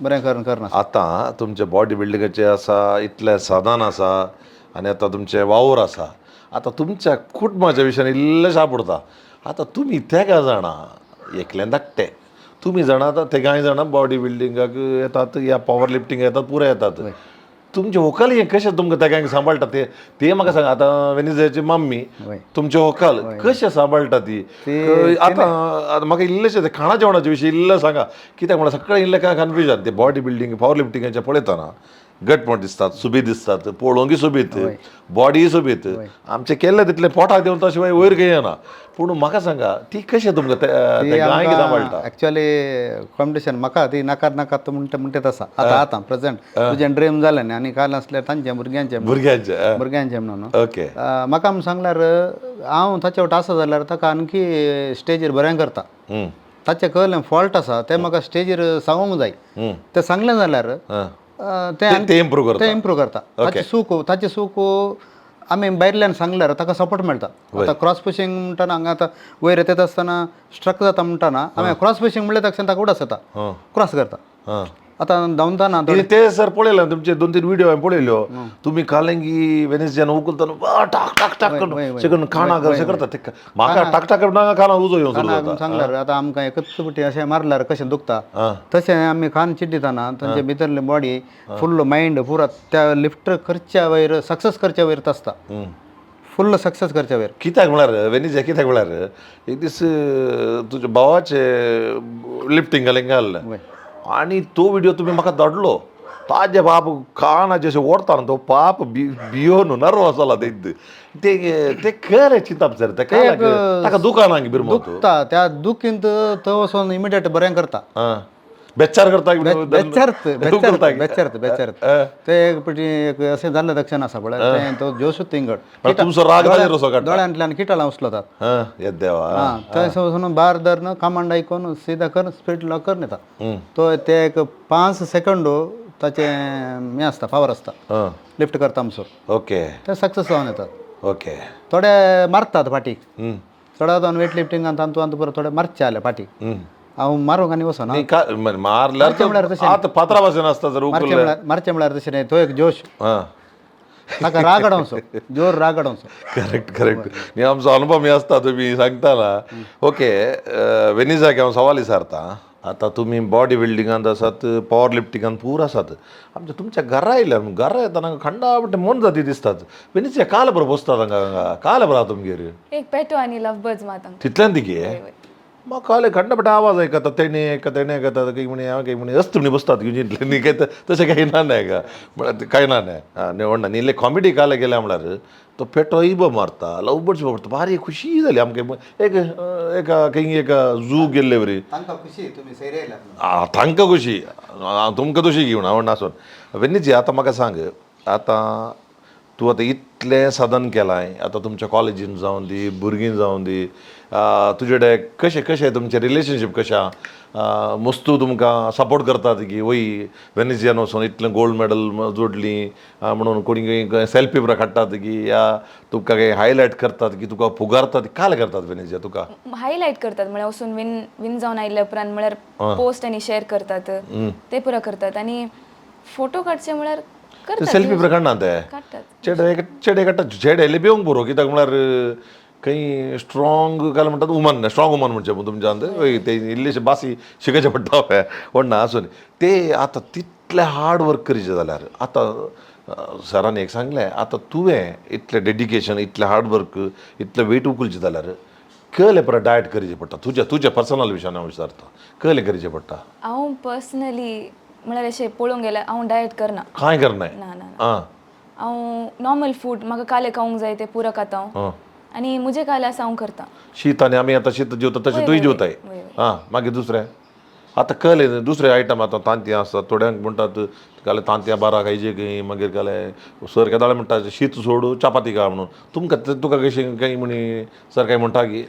बरें करून करना. आतां तुमचें बॉडी बिल्डिंगाचें आसा, इतलें साधन आसा आनी आतां तुमचें वावर आसा. आतां तुमच्या कुटुंबाच्या विशयान इल्लें सापडता. आतां तुमी तेगा जाणा एकलें धाकटें, तुमी जाणा आतां तेगांय जाणां बॉडी बिल्डिंगाक येतात या पावर लिफ्टींग येतात, पुराय येतात. तुमचे व्हंकल हें कशें तुमकां तेगांक सांबाळटा ते ते म्हाका सांगा. आतां वेनिजाची मम्मी तुमचे व्हंकल कशें सांबाळटा ती आतां? आतां म्हाका इल्लेशें ते खाणा जेवणाचे विशीं इल्लें सांगा, कित्याक म्हणल्यार सगळें इल्लें काय कन्फ्युजन. ते बॉडी बिल्डींग पावर लिफ्टिंगाचें पळयतना घटमूट दिसतात, सुबीत दिसतात, पळोवंकय सोबीत, बॉडीय सोबीत. आमचें केल्लें तितलें पोटाक देंवता शिवाय वयर खंय येना. पूण म्हाका सांगा ती कशें तुमकां ते गायक सांबाळटा? ॲक्च्युअली कॉम्पिटिशन म्हाका ती नाकात नाकात म्हणटा म्हणटात आसा. आतां आतां प्रेझेंट तुजें ड्रीम जालें न्ही, आनी काल आसल्यार तांचें भुरग्यांचें. भुरग्यांचें. भुरग्यांचें म्हणून. म्हाका म्हूण सांगल्यार हांव ताचे वट आसा जाल्यार ताका आणखी स्टेजीर बरें करता. ताचें कळ्ळें फॉल्ट आसा तें म्हाका स्टेजीर सांगूंक जाय. तें सांगलें जाल्यार तें ते इम्प्रूव करता. तें इम्प्रूव करता. ताची चूक आमी भायल्यान सांगल्यार ताका सपोर्ट मेळटा. आतां क्रॉस पुशींग म्हणटाना हांगा आतां वयर येतात आसतना स्ट्रक जाता म्हणटाना हांवें क्रॉस पुशींग म्हणलें तक्षण ताका उडास येता, क्रॉस करता. आतां धांवताना ते सर पळयला तुमचे 2-3 व्हिडिओ हांवें पळयल्यो. तुमी कालेंगी वेनेसियान उखलतना वा टाक टाक टाक करून अशें करून कानाक अशें करता ते. म्हाका टाक टाक करतना कानाक उजो येवन सुरू कानाक जाता. सांगल्यार आतां आमकां एकच पुटी अशें मारल्यार कशें दुखता, तशें आमी कान चिड्डिताना तांचे भितरली बॉडी फुल्ल मायंड पुरा त्या लिफ्ट करच्या वयर सक्सेस करच्या वयर आसता, फुल्ल सक्सेस करच्या वयर. कित्याक म्हळ्यार वेनिजा, कित्याक म्हळ्यार एक दीस तुज्या भावाचे लिफ्टींग घालें घाल आनी तो व्हिडिओ तुमी म्हाका धाडलो. ताजे बाप कानाचे अशें ओडता न्हू, तो पाप भियोन नर्वस जाला. ते ते ते खरें चिंतप सर, ते ताका दुकानाक बिरमो दुखता, त्या दुखींत तो वचोन इमिडिएट बरें करता. बेचार करता. बेचारत बेचारत बेचारत बेचारत. ते एक पटी एक अशें जाल्लें दक्षण आसा पळय तें, तो जोशूच थिंगड तुमचो राग ताजेर असो काडटा. दोळ्यांतल्यान किटाळां उचलतात. येत देवा. आं, थंय वचून बार धरून कमांड आयकून सीधा कर, स्पीड लॉक करून येता तो. ते एक 5 सेकंड ताचें हें आसता, पावर आसता, लिफ्ट करता म्हणसर ते सक्सेस जावन येतात. थोडे मारतात फाटीक, थोडे जावन वेट लिफ्टिंगान तांतू तांतू परत थोडे मारचे जाल्यार फाटीक हांव मारूंक आनी वचना. न्ही, का मारल्यार मारचें म्हणल्यार तशें आतां फातरा भाशेन आसता जर मारचें उखल्लें. म्हणल्यार, मारचें म्हणल्यार तशें न्ही, तो एक जोश, ताका राग हाडोवचो, जोर राग हाडोवचो. करेक्ट करेक्ट न्ही, आमचो अनुभव आसता तुमी सांगताना. ओके वेनिजाक हांव सवाल विचारता. आतां तुमी बॉडी बिल्डिंगांत आसात, पावर लिफ्टिंगांत पूर आसात. आमच्या तुमच्या घरा आयल्या, घरा येतना खंडा मोन जाती दिसतात. वेनिजा काल बरो बसतात हांगा हांगा काल बरो तुमगेर? एक पेटो आनी लव बर्ड्स मात हांगा. तितल्यान तिगे म्हाका काल खंडपट आवाज आयकता, तेणे आयकता, तेणे आयकता, काही म्हणे हांव काही म्हणे असत म्हणे बसतात घेवन इतलें न्ही काय तशें काही ना न्हय का म्हळ्यार कांय ना न्हय. आं न्ही न्ही, इल्लें कॉमेडी काल गेल्या म्हळ्यार तो पेटोय बो मारता, लव बर्ड्स मारता. भारी खुशी जाली आमकां एक एक खंय एक झू गेल्ले वरी. तांकां खुशी तुमी सैरे आयल्यात. आं, तांकां खुशी, तुमकां तशी घेवन हांव नासून. वेन्नीजी, आतां म्हाका सांग, आतां तूं आतां इतलें साधन केलां, आतां तुमच्या कॉलेजीन जावन दी, भुरगीं जावन दी, तुजे कडेन कशें कशें तुमचें रिलेशनशीप कशें आहा? मस्तू तुमकां सपोर्ट करतात की वय वेनेजियान वचोन इतलें गोल्ड मॅडल जोडली म्हणून कोणी सेल्फी पुरा काडटात की या तुका काही हायलायट करतात की तुका फुगारतात? काल करतात वेनेजिया तुका? हायलायट करतात, म्हळ्यार वचून विन विन जावन आयिल्ल्या उपरांत म्हळ्यार पोस्ट आनी शेअर करतात, ते पुरा करतात. आनी फोटो काडचे म्हळ्यार करतात. सेल्फी पुरा काडना ते? काडटात. चेडे चेडे काडटा. चेडे भिवंक पुरो, कित्याक म्हळ्यार खंय स्ट्रॉंग काय म्हणटात वुमन, स्ट्रॉंग वुमन म्हणचें तुमच्यान. हय, ते इल्लेशे बासी शिकचे पडटा पळय व्हडना आसून ते. आतां तितलें हार्ड वर्क करीचें जाल्यार आतां सरान एक सांगलें, आतां तुवें इतलें डेडिकेशन, इतलें हार्ड वर्क, इतलें वेट उखलचें जाल्यार कहलें परत डायट करचें पडटा? तुज्या तुज्या पर्सनल विशयान हांव विचारता, कहलें करचें पडटा? हांव पर्सनली म्हळ्यार अशें पळोवंक गेल्यार हांव डायट करना. कांय करनाय? ना ना. आं. हांव नॉर्मल फूड, म्हाका काले खावंक जाय ते पुरा खाता हांव. आनी म्हजे काले आसा हांव करता. शीत आनी आमी आतां शीत जेवता तशें वय, तूंय वय, जेवताय? वय, वय. आं, मागीर दुसरें आतां कळ्ळें, दुसरें आयटम आतां तांतयां आसतात, थोड्यांक म्हणटात काले तांतयां बारा खायचे खंय, मागीर काले सर केदाळे म्हणटा शीत सोडू चपाती खा म्हणून. तुमकां तुका कशें कांय म्हणी सर काय म्हणटा की?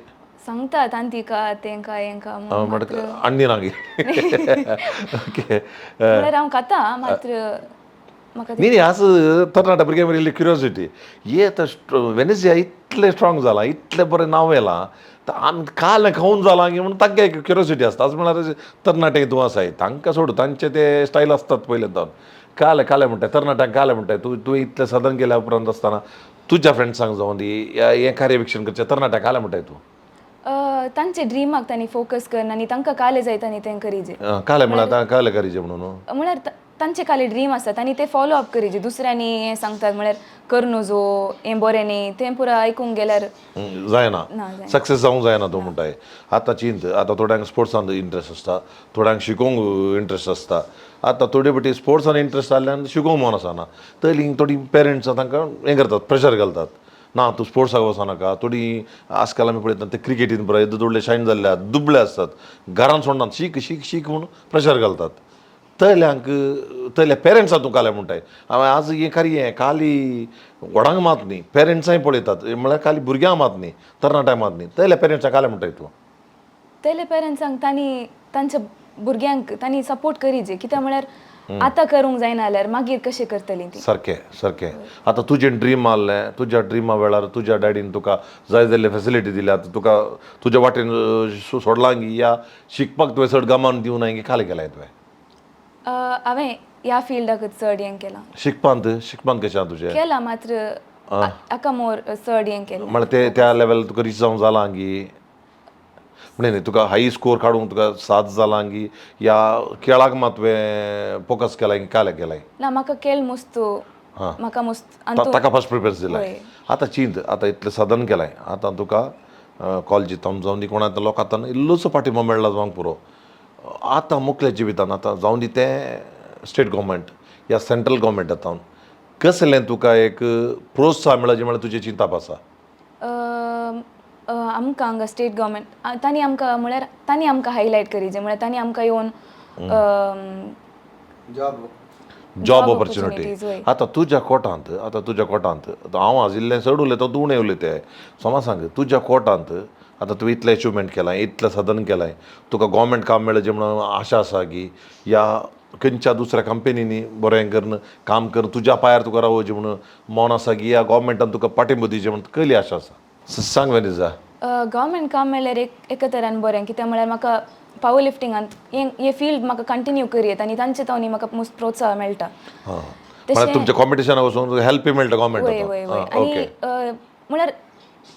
सांगता तांती का तेंका हेंका म्हणून. म्हणटा आणनी ना की? ओके. म्हळ्यार हांव खाता मात्र म्हाका न्ही न्ही, आज तरणाट्या भुरग्यां इल्ली क्युरियोसिटी ये. आतां वेनेजिया इतलें स्ट्रॉंग जालां, इतलें बरें नांव येलां, तर आमी काल खावन जालां की म्हणून तांकां एक क्युरियोसिटी आसता. आज म्हळ्यार तरणाटे तूं आसाय, तांकां सोड, तांचे ते स्टायल आसतात पयले जावन. काले काले म्हणटाय तरणाट्यांक, काले म्हणटाय तूं तुवें इतलें साधन केल्या उपरांत आसतना तुज्या फ्रेंड्सांक जावन दी, हें कार्यविक्षण करचें तरणाट्यांक काले म्हणटाय तूं? तांचे ड्रिमाक तांणी फोकस करन आनी तांकां काले जाय तांणी तें करीजे. काले म्हळ्यार आतां काले करीचे म्हणून? म्हळ्यार तांचे काले ड्रीम आसतात आनी ते फॉलो अप करीजे. दुसऱ्यांनी हें सांगतात म्हळ्यार कर न्हू, हें बरें न्ही, तें पुरा आयकूंक गेल्यार जायना. ना, जायना. सक्सेस जावंक जायना तूं म्हणटाय. आतां चिंत, आतां थोड्यांक स्पोर्ट्सान इंट्रस्ट आसता, थोड्यांक शिकोवंक इंट्रस्ट आसता. आतां थोडे फावटी स्पोर्ट्सान इंट्रस्ट आसल्यान शिकोवंक मन आसना, तरी थोडीं पेरंट्स तांकां हें करतात, प्रेशर घालतात, ना तूं स्पोर्ट्साक वचनाका. थोडीं आजकाल आमी पळयतात ते क्रिकेटीन पुराय येदे व्हडले शायन जाल्ले आहात, दुबळे आसतात, घरान सोडनात, शीक शीक शीक म्हूण प्रेशर घालतात. तयल्यांक तयल्या पेरंट्सां तूं काल्यां म्हणटाय? हांवें आज हें कार्य हें खाली व्हडांक मात न्ही, पेरंट्सांय पळयतात, म्हळ्यार खाली भुरग्यांक मात न्ही, तरणाट्यांक मात न्ही, तयल्या पेरंट्सां काल्यां म्हणटाय तूं? तेले पेरंट्सांक तांणी तांच्या भुरग्यांक तांणी सपोर्ट करीजे, कित्याक म्हळ्यार आतां करूंक जायना जाल्यार मागीर कशें करतलीं तीं? सारकें सारकें. आतां तुजें ड्रीम आहलें, तुज्या ड्रिमा वेळार तुज्या डॅडीन तुका जाय जाल्ले फेसिलिटी दिल्या, तुका तुज्या वाटेन सोडलां की या शिकपाक तुवें चड गमान दिवना की खाली केलां तुवें? हांवें ह्या फिल्डाकच चड हें केलां. शिकपांत शिकपांत कशें आहा तुजें? केलां मात्र हाका मोर चड हें केलें. म्हळ्यार ते त्या लेवल तुका रीच जावंक जालां की म्हणजे न्ही तुका हाय स्कोर काडूंक तुका साथ जालां की या खेळाक मात तुवें फोकस केलां की काल्याक केलां? ना, म्हाका केल मुस्तू, म्हाका मुस्त आनी ताका फर्स्ट प्रिफरन्स दिलाय. वय. आतां चिंत, आतां इतलें साधन केलां, आतां तुका कॉलेजीत जावन दी, कोणा आतां लोकां आतां इल्लोसो पाठिंबो मेळ्ळा जावंक पुरो. आतां मुखल्या जिवितान आतां जावन दी तें स्टेट गोवोरमेंट या सेंट्रल गोवोरमेंट आतां कसलें तुका एक प्रोत्साहन मेळ्ळा म्हळ्यार तुजें चिंताप आसा? अ, आमकां हांगा स्टेट गव्हर्मेंट तांणी आमकां म्हळ्यार तांणी आमकां हायलायट करीजे, म्हळ्यार तांणी आमकां येवन job. Job Job opportunity. opportunities, वय. आतां तुज्या कोटांत, आतां तुज्या कोटांत, आतां हांव आज इल्लें चड उलयता, तूं उणें उलयताय. समज सांग, तुज्या कोटांत आतां तुवें इतलें एचिवमेंट केलां, इतलें साधन केलां, तुका गोवोरमेंट काम मेळचें म्हणून आशा आसा की या खंयच्या दुसऱ्या कंपनींनी बरें करून काम करून तुज्या पांयार तुका रावोवचें म्हणून मन आसा की या गोवोरमेंटान तुका पाठिंबो दिवचें म्हणून कसली आशा आसा? सांग वेनिजा. गव्हर्मेंट काम मेळ्ळ्यार एक एका तरान बरें, कित्याक म्हळ्यार म्हाका पावर लिफ्टिंगांत हें हें फिल्ड म्हाका कंटिन्यू करयेत आनी तांचे तावनी म्हाका मुस्त प्रोत्साह मेळटा. हां, म्हळ्यार तुमच्या कॉम्पिटिशनाक वचून हेल्पय मेळटा वय वय गोवोरमेंटाचो. वय, आनी म्हळ्यार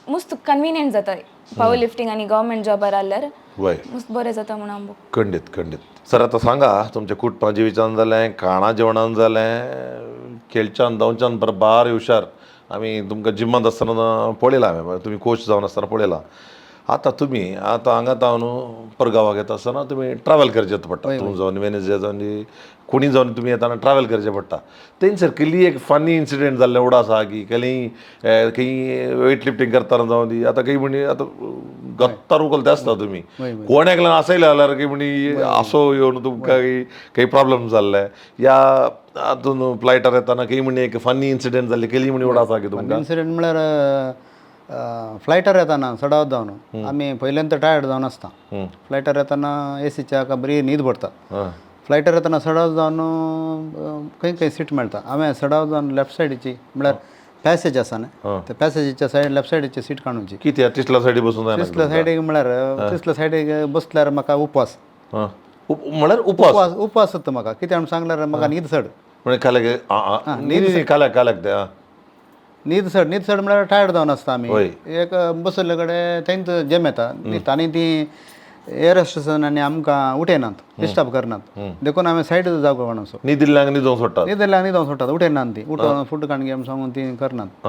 मुस्त कन्विनियंट जाता पावर लिफ्टिंग आनी गव्हर्मेंट जॉबार आहल्यार. मुस्त बरें जाता म्हणून हांव खंडीत खंडीत. सर, आतां सांगा, तुमच्या कुटुंबा जिवितान जालें, खाणा जेवणान जालें, खेळच्यान धांवच्यान बरें बार हुशार. आमी तुमकां जिमांत आसतना पळयलां हांवें, तुमी कोच जावन आसतना पळयलां. आतां तुमी आतां हांगा तावन परगांवाक येता आसतना तुमी ट्रॅवल करचें पडटा. तूं जावन वेनेज जावन कोणी जावन तुमी येताना ट्रॅवल करचें पडटा. तेंसर केली एक फनी इन्सिडंट जाल्लें उडा आसा की केली खंय वेट लिफ्टींग करतना जावन दी आतां खंय म्हणी आतां गत्तार उखलते आसता तुमी कोण एकल्यान आसयलें जाल्यार की म्हणी असो येवन तुमकां काही प्रॉब्लम जाल्ले या हातून फ्लायटार येताना खंय म्हणी एक फनी इन्सिडंट जाल्ली केली म्हणी उडा आसा की तुमकां? इन्सिडंट म्हळ्यार फ्लायटार येताना चडावत जावन आमी पयल्यान तर टायर्ड जावन आसता. फ्लायटार येताना एसीच्या हाका बरी न्हीद पडटा. फ्लायटार येताना चडावत जावन खंय खंय सीट मेळटा. हांवें चडावत जावन लेफ्ट सायडीची म्हळ्यार पॅसेज आसा न्ही, त्या पॅसेजीच्या सायड लेफ्ट सायडीची सीट काडूची. कित्याक तिसल्या सायडी बसून जायना? तिसल्या सायडीक म्हळ्यार तिसल्या सायडीक बसल्यार म्हाका उपवास. म्हळ्यार उपवास? उपवास उपवास जाता म्हाका. कित्याक म्हणून सांगल्यार म्हाका न्हीद चड. म्हणजे खाल्याक न्ही खाल्याक खाल्याक ते न्हीद चड, न्हीद चड म्हळ्यार टायर्ड जावन आसता आमी. वय. एक बसयल्ले कडेन थंयच जेम येता न्हीद आनी ती एअर स्टेशन आनी आमकां उठयनात, डिस्टर्ब करनात, देखून हांवें सायड जागो काडून न्हिदिल्ल्यांक न्हिदोंक सोडटात. न्हीद जाल्यार न्हिदोंक सोडटात, उठयनात ती. उठोवन फूड काडून घे म्हूण सांगून ती करनात.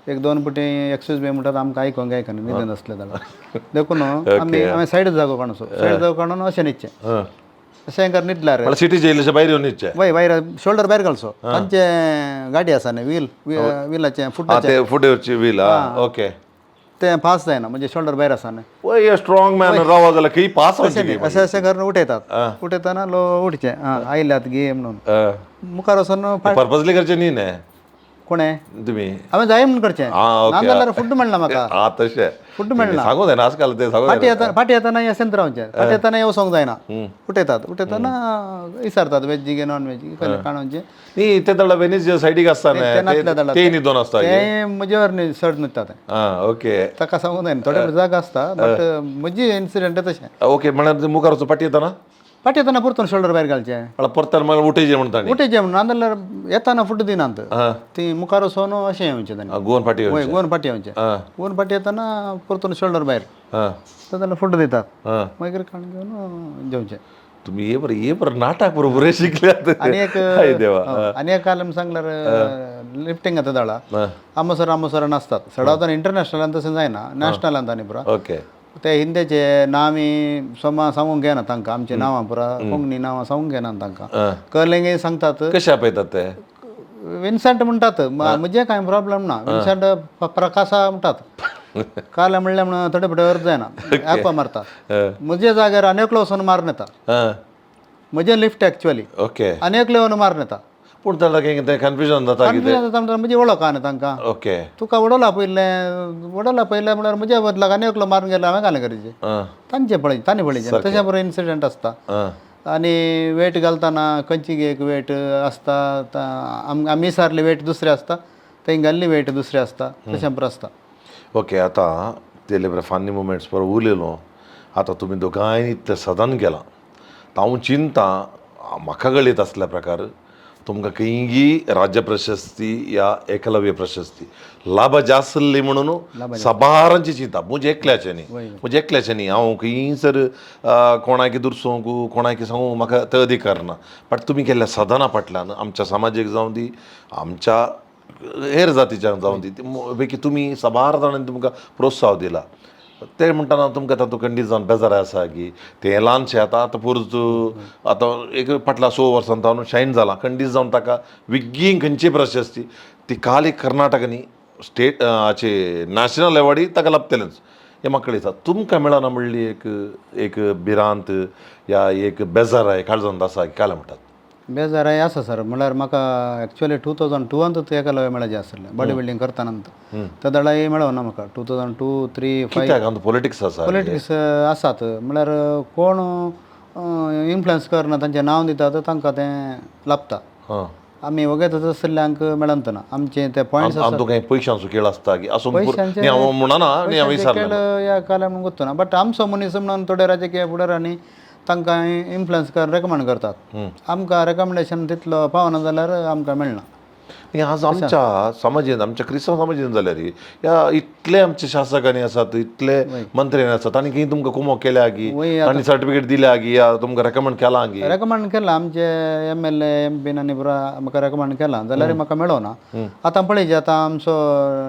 एक दोन पटी एक्सक्यूज बी म्हणटात, आमकां आयकोंक आयकना न्हिदून आसले जाल्यार. देखून आमी हांवें सायड जागो काडून सायड जागो काडून अशें न्हिदचें. अशें कर न्हिदल्यार म्हळ्यार सिटीच्या इल्लेशे भायर येवन न्हिदचें. वय भायर शोल्डर भायर घालचो. तांचे गाडी आसा न्ही व्हील व्हिलाचें फुटाचें. ते फुडें व्हील. ओके. तें पास जायना म्हणजे शोल्डर भायर आसा न्ही. वय, स्ट्रॉंग मॅन रावा जाल्यार खंय पास. अशें अशें करून उठयतात. उठयतना लो उठचें आयल्यात गे म्हणून मुखार वचून. पर्पजली करचें न्ही न्ही? कोणें? तुमी. हांवें जाय म्हणून करचें. ओके. ना जाल्यार फूड मेळना म्हाका. तशें. फूड मेळना. सांगू जायना आजकाल ते सांगू. फाटी येता, फाटी येताना अशेंच रावचें. फाटी येताना वचोंक जायना. उठयतात, उठयतना विचारतात वेज गे नॉन वेज काडूचें. न्ही ते दळा वेनीस सायडीक आसता ते नासले. ते न्हिदोन आसता. ते म्हजेवर न्ही चड न्हिदता ते. ओके. ताका सांगूंक जायना, थोडे जागा आसता बट म्हजी इन्सिडंट तशें. ओके, म्हळ्यार मुखार वचून फाटी येताना? फाटी येताना परतून शोल्डर भायर घालचें. म्हळ्यार परतान मागीर उठयचें म्हणटा न्ही? उठयचें म्हणून, नाजाल्यार येताना फुड दिनात ती. मुखार वचून अशें येवचें तांणी. गोवन फाटी. वय, गोवन फाटी येवचें. गोवन फाटी येताना परतून शोल्डर भायर जाल्यार फूड दितात. मागीर काडून घेवन जेवचें. तुम्ही ये बरं ये बरं नाटक बरोबर शिकल्यात. आनी एक हाय देवा. आनी एक काल सांगल्यार लिफ्टिंग आतां दळा आमसर आमसर नासतात चडावत इंटरनॅशनलान तशें जायना, नॅशनलान तांणी पुरा. ते हिंदेचे नांव सोमा सांगूंक घेना तांकां, आमची नांवां पुरा कोंकणी नांवां सांगूंक घेना तांकां. कळ्ळें सांगतात. कशे आपयतात ते? विन्सेंट म्हणटात. म्हजें कांय प्रॉब्लम ना. विन्सेंट प्रकाशा म्हणटात. काल म्हणल्यार म्हणून थोडे फुडें अर्द जायना, ॲप मारता. म्हज्या जाग्यार आनी एकलो वचून मारून येता. म्हजें लिफ्ट एक्चुअली. आनी एकलो येवन मारून येता. पूण ताका ते कन्फ्युजन जाता. कन्फ्युजन जाता म्हणटा म्हजी वळख आहा न्ही तांकां. तुका उडोवला पयलें, उडोवला पयलें म्हळ्यार म्हज्या बदलाक आनी एकलो मारून गेलो, हांवें घालें गरजेचें. तांचें पळय, तांणी पळयचें. तशें बरें इन्सिडंट आसता. आनी वेट घालतना खंयची एक वेट आसता, आमी सारली वेट दुसरी आसता, थंय घाल्ली वेट दुसरी आसता, तशें बरें आसता. ओके, आतां तेले बरे फनी मुमेंट्स बरो उलयलो. आतां तुमी दोगांयनी इतलें सदन केलां, हांव चिंता म्हाका गळीत आसल्या प्रकार तुमकां खंयगी राज्य प्रशस्ती या एकलव्य प्रशस्ती लाभाची आसली म्हणून साबारांची चिंता. म्हजे एकल्याचें न्ही, म्हजे एकल्याचें न्ही. हांव खंयसर कोणाक दुरसोंक कोणाक सांगूंक म्हाका ते अधिकार ना, बट तुमी केल्ल्या साधना फाटल्यान आमच्या समाजीक जावं दी, आमच्या हेर जातीच्यान जावं दी, पैकी तुमी साबार जाणांनी तुमकां प्रोत्साह दिला. ते म्हणटना तुमकां तातूंत खंडीत जावन बेजार आसा की तें ल्हानशें आतां आतां पुर्ज आतां एक फाटल्या 6 वर्सां जावन शायन जालां. खंडीत जावन ताका विग्गीन खंयची प्रशस्ती ती काल एक कर्नाटक न्ही स्टेट हाचे नॅशनल एवॉर्डय ताका लाभतलेंच हें म्हाका कळयता. तुमकां मेळना म्हणली एक एक भिरांत या एक बेजाराय काळजांत आसा काल म्हणटात? बेजाराय आसा सर. म्हळ्यार म्हाका एक्चुअली 2002 एकलव्य मेळचें आसलें, बॉडी बिल्डींग करतना. त्या दळाय मेळना म्हाका 2002, 3, 5. कित्याक आतां पॉलिटिक्स आसा? पॉलिटिक्स आसात म्हळ्यार कोण इन्फ्लुयन्स करना, तांचें नांव दितात, तांकां तें लाभता. आमी वगेत आशिल्ल्यांक मेळना आमचे ते पॉयंट्स. आमकां कांय पयशांचो खेळ आसता की असो हांव म्हणना न्ही, हांव विचारलें. खेळ ह्या काल्या म्हणून गोत्तो, बट आमचो मनीस म्हणून थोडे राजकीय फुडारांनी तांकां इन्फ्लुयन्स कर रेकमेंड करतात. आमकां रेकमेंडेशन तितलो पावना जाल्यार आमकां मेळना. न्ही, आज आमच्या समाजेन, आमच्या क्रिस्तांव समाजेन जाल्यार ह्या इतले आमचे शासकांनी आसात, इतले मंत्र्यांनी आसात, तांणी कितें तुमकां कुमोक केल्या की, तांणी सर्टिफिकेट दिल्या की, या तुमकां रेकमेंड केलां की? रेकमेंड केलां आमचे एमएलए एमपीन आनी पुरा म्हाका रेकमेंड केलां, जाल्यार म्हाका मेळोना. आतां पळय, आतां आमचो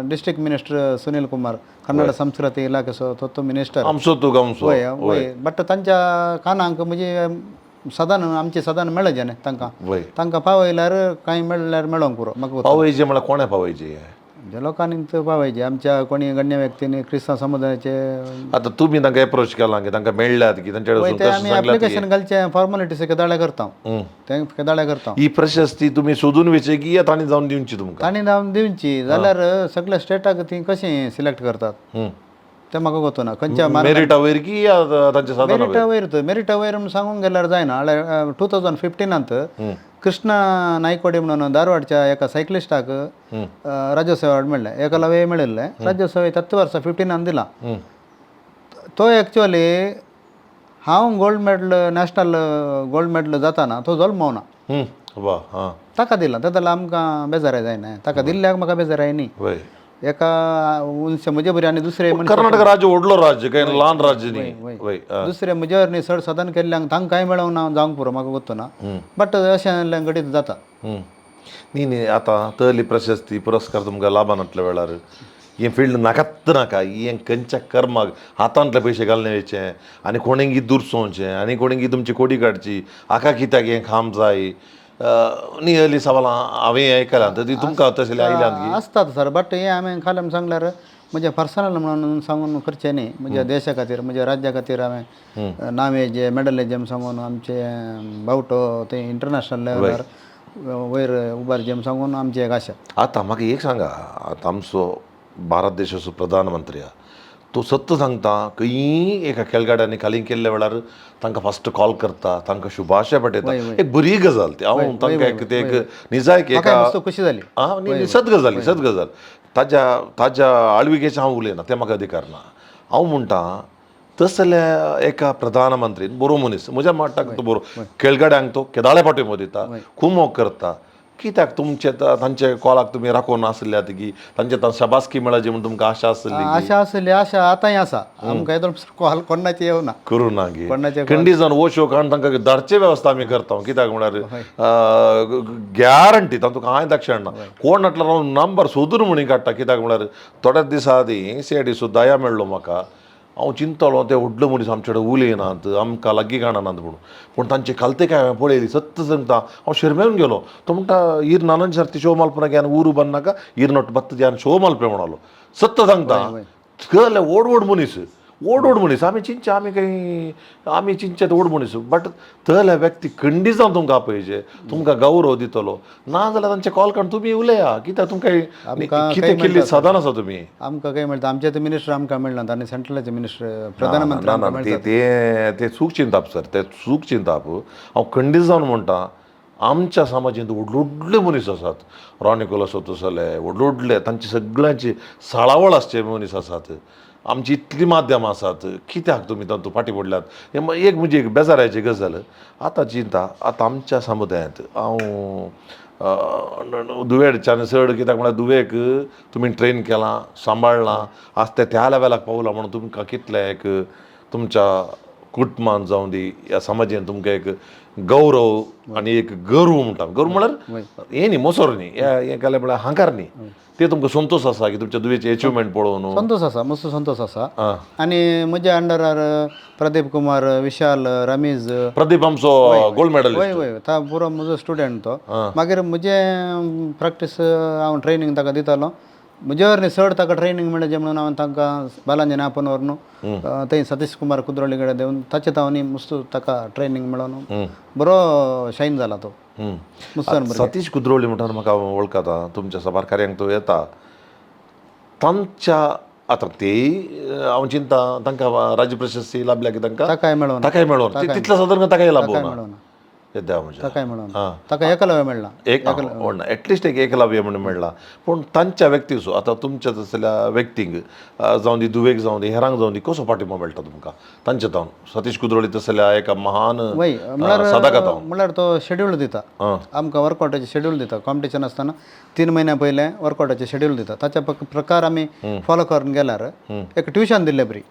डिस्ट्रिक्ट मिनिस्टर सुनील कुमार, कन्नड संस्कृती इलाखेचो तो मिनिस्टर. आमचो तूं गांवचो. वय वय, बट तांच्या कानांक म्हणजे सदान आमचे सदान मेळचे न्ही तांकां. तांकां पावयल्यार कांय मेळ्ळ्यार मेळोंक पुरो म्हाका. पावयचे म्हळ्यार कोणें पावयचे? जे लोकांनी तर पावयचे, आमच्या कोणी गण्य व्यक्तींनी, क्रिस्तांव समुदायाचे. आतां तुमी तांकां एप्रोच केलां की, तांकां मेळ्ळ्यात की, तांचे वय, कडेन ते आमी सांगल्यात की? एप्लिकेशन घालचे, फॉर्मेलिटीज केदाळे करता, ते केदाळे करता. ही प्रशस्ती तुमी सोदून वेचे की या तांणी जावन दिवची तुमकां? तांणी जावन दिवची जाल्यार सगळ्या स्टेटाक ती कशी सिलेक्ट करतात ते म्हाका गोतो ना, खंयच्या मेरिटा वयर की या तांच्या साधना? मेरिटा वयर. तर मेरिटा वयर म्हणून सांगूंक गेल्यार जायना. 2015त कृष्णा नायकवाडी म्हणून धारवाडच्या एका सायकलिस्टाक राज्योत्सव अवॉर्ड मेळ्ळें, एकलव्य मेळिल्लें राज्योत्सव तत्व वर्सा 15न दिला. तो एक्चुअली हांव gold medal, national gold medal जाताना तो जल्मना. वा हां. ताका दिला तें जाल्यार आमकां बेजाराय जायना, ताका दिल्ल्याक म्हाका बेजाराय न्ही. एका उंच म्हजे बरी आनी दुसरे कर्नाटक राज्य व्हडलो राज्य, काय ल्हान राज्य न्ही. वय. दुसरे म्हज्यावर न्ही चड साधन केल्ल्यांक तांकांय मेळोंक ना जावंक पुरो, म्हाका गोत्तो ना, बट अशें घडीत जाता. न्ही न्ही, आतां तली प्रशस्ती पुरस्कार तुमकां लाभानातल्या वेळार हें फिल्ड नाकात नाका, हें खंयच्या कर्माक हातांतले पयशे घालून वयचें आनी कोणेंगी दुरसोवचें आनी कोणेंगी तुमची कोडी काडची, हाका कित्याक हें खाम जाय न्ही? अली सवालां हांवें आयकलां, तर ती तुमकां तशें आयल्यांत की? आसतात सर, बट हें हांवें खालें सांगल्यार म्हजें पर्सनल म्हणून सांगून करचें न्ही. म्हज्या देशा खातीर, म्हज्या राज्या खातीर हांवें नांव जे मेडल जे सांगून आमचे बावटो ते इंटरनॅशनल लेवलार वयर उबारचें म्हूण सांगून आमची एक आशा. आतां म्हाका एक सांगा, आतां आमचो भारत देशाचो प्रधानमंत्री आहा, तो सत्य सांगता, खंयी एका खेळगड्यांनी खाली केल्ल्या वेळार तांकां फस्ट कॉल करता, तांकां शुभाशय पाठयता. एक बरी गजाल ती. हांव तांकां एक ते एक निजायक म्हाका एका मस्त खुशी जाली. आं न्ही, सत गजाली, सत गजाल. ताज्या ताज्या आळविकेचें हांव उलयना, तें म्हाका अधिकार ना. हांव म्हणटा तसल्या एका प्रधानमंत्रीन, बरो मनीस, म्हज्या मताक तो बरो खेळगड्यांक तो केदाळे फाटी दिता, खूब मोग करता, कित्याक तुमचे तांचे कॉलाक तुमी राखून आसल्यात की, तांचे शाबासकी मेळची म्हूण तुमकां आशा आसली? आशा आसली, आशा आतांय आसा. आमकां येदोळ कॉल कोणाची येवना. करूं ना गे? कोणाचे? खंडीत जावन वो शो काडून तांकां धाडचे वेवस्था आमी करता. कित्याक म्हळ्यार गॅरंटी तातूंत कांय दक्षण ना. कोण म्हटल्यार हांव नंबर सोदून म्हणून काडटा. कित्याक म्हळ्यार थोड्याच दिसां आदीं सीआयडी सुद्दां मेळ्ळो म्हाका. हांव चिंततालो ते व्हडलो मनीस आमचे कडेन उलयनात, आमकां लागीं काडनात म्हणून, पूण तांची खालते काय हांवें पळयली, सत्य सांगता, हांव शर्मेवन गेलो. तो म्हणटा, ಈರ್ ನಾನೊಂದು ಸರ್ತಿ ಶೋ ಮಲ್ಪನಾಗ ಯಾನ್ ಊರು ಬಂದಾಗ ಈರ್ನೊಟ್ಟು ಬತ್ತದ ಯಾನ್ ಶೋ ಮಲ್ಪೆ म्हणलो. सत्य सांगता, कळ्ळें? ओड ओड मनीस, ओड ओड मनीस. आमी चिंतचे, आमी काही आमी चिंतचे ते ओड मनीस, बट तल्या व्यक्ती खंडीत जावन तुमकां आपयचे, तुमकां गौरव दितलो. ना जाल्यार तांचे कॉल काडून तुमी उलया. कित्याक तुमकां आमकां कितें काही केल्ली मेळटा. साधन आसा तुमी. आमकां काय मेळटा? आमचे ते मिनिस्टर आमकां मेळनात आनी सेंट्रलाचे मिनिस्टर, प्रधानमंत्री ना ना आमकां ते मेळटात. ते ते चूक चिंताप सर, ते चूक चिंताप. हांव खंडीत जावन म्हणटा, आमच्या समाजेंत व्हडले व्हडले मनीस आसात, रॉनी कोलसो तसले व्हडले व्हडले, तांची सगळ्यांची साळावळ आसचे मनीस आसात. आमची इतलीं माध्यमां आसात, कित्याक तुमी तातूंत फाटीं पडल्यात? हें एक म्हजी एक बेजारायची गजाल. आतां चिंता, आतां आमच्या समुदायांत हांव दुवेडच्यान चड, कित्याक म्हळ्यार दुवेक तुमी ट्रेन केलां, सांबाळ्ळां, आज ते त्या लेवलाक पावलां म्हणून तुमकां कितलें एक तुमच्या कुटुंबान जावं दी ह्या समाजेन तुमकां एक गौरव आनी एक गर्व म्हणटा, गर्व म्हळ्यार हें न्ही, मोसोर न्ही, हें केलें म्हळ्यार हांकार न्ही, ते तुमकां संतोश आसा की तुमच्या दुवेचे एचिवमेंट पळोवन? संतोष आसा, मस्त संतोष आसा. आनी म्हज्या अंडरार प्रदीप कुमार, विशाल, रमीज. प्रदीप आमचो गोल्ड मेडल. वय वय, ता पुरो म्हजो स्टुडंट तो. मागीर म्हजें प्रॅक्टीस हांव ट्रेनींग ताका दितालो. म्हजे न्ही चड ताका ट्रेनींग मेळचें म्हणून हांवें तांकां बालांजन आपोवन व्हरून थंय सतीश कुमार कुद्रोळी कडेन देवन ताचे तांव मस्त ताका ट्रेनींग मेळोन बरो शायन जाला तो मुस्तान. सतीश कुद्रोळी म्हणटा म्हाका वळखता, तुमच्या साबार कार्यांक तो येता. तांच्या आतां तेय हांव चिंता, तांकां राज्य प्रशस्ती लाभल्या की तांकां ताकाय मेळोना. ताकाय मेळोन, तितल्या सादारण ताकाय लाभोना. मेळोना. येद्या म्हणजे ताकाय म्हणून ताका एकलव्य मेळ्ळा. एक ना एटलिस्ट एक एकलव्य म्हणून मेळ्ळा. पूण तांच्या व्यक्तीचो आतां तुमच्या तसल्या व्यक्तींक जावं दी, दुवेक जावं दी, हेरांक जावं दी, कसो पाठिंबो मेळटा तुमकां तांच्या जावन सतीश कुद्रोळी तसल्या एका महान वय साधका जावन? म्हणल्यार तो शेड्यूल दिता आमकां, वर्कआउटाचें शेड्यूल दिता. कॉम्पिटिशन आसतना 3 म्हयन्या पयलें वर्कआउटाचें शेड्यूल दिता. ताच्या प्रकार आमी फॉलो करून गेल्यार एक ट्युशन दिल्ले बरी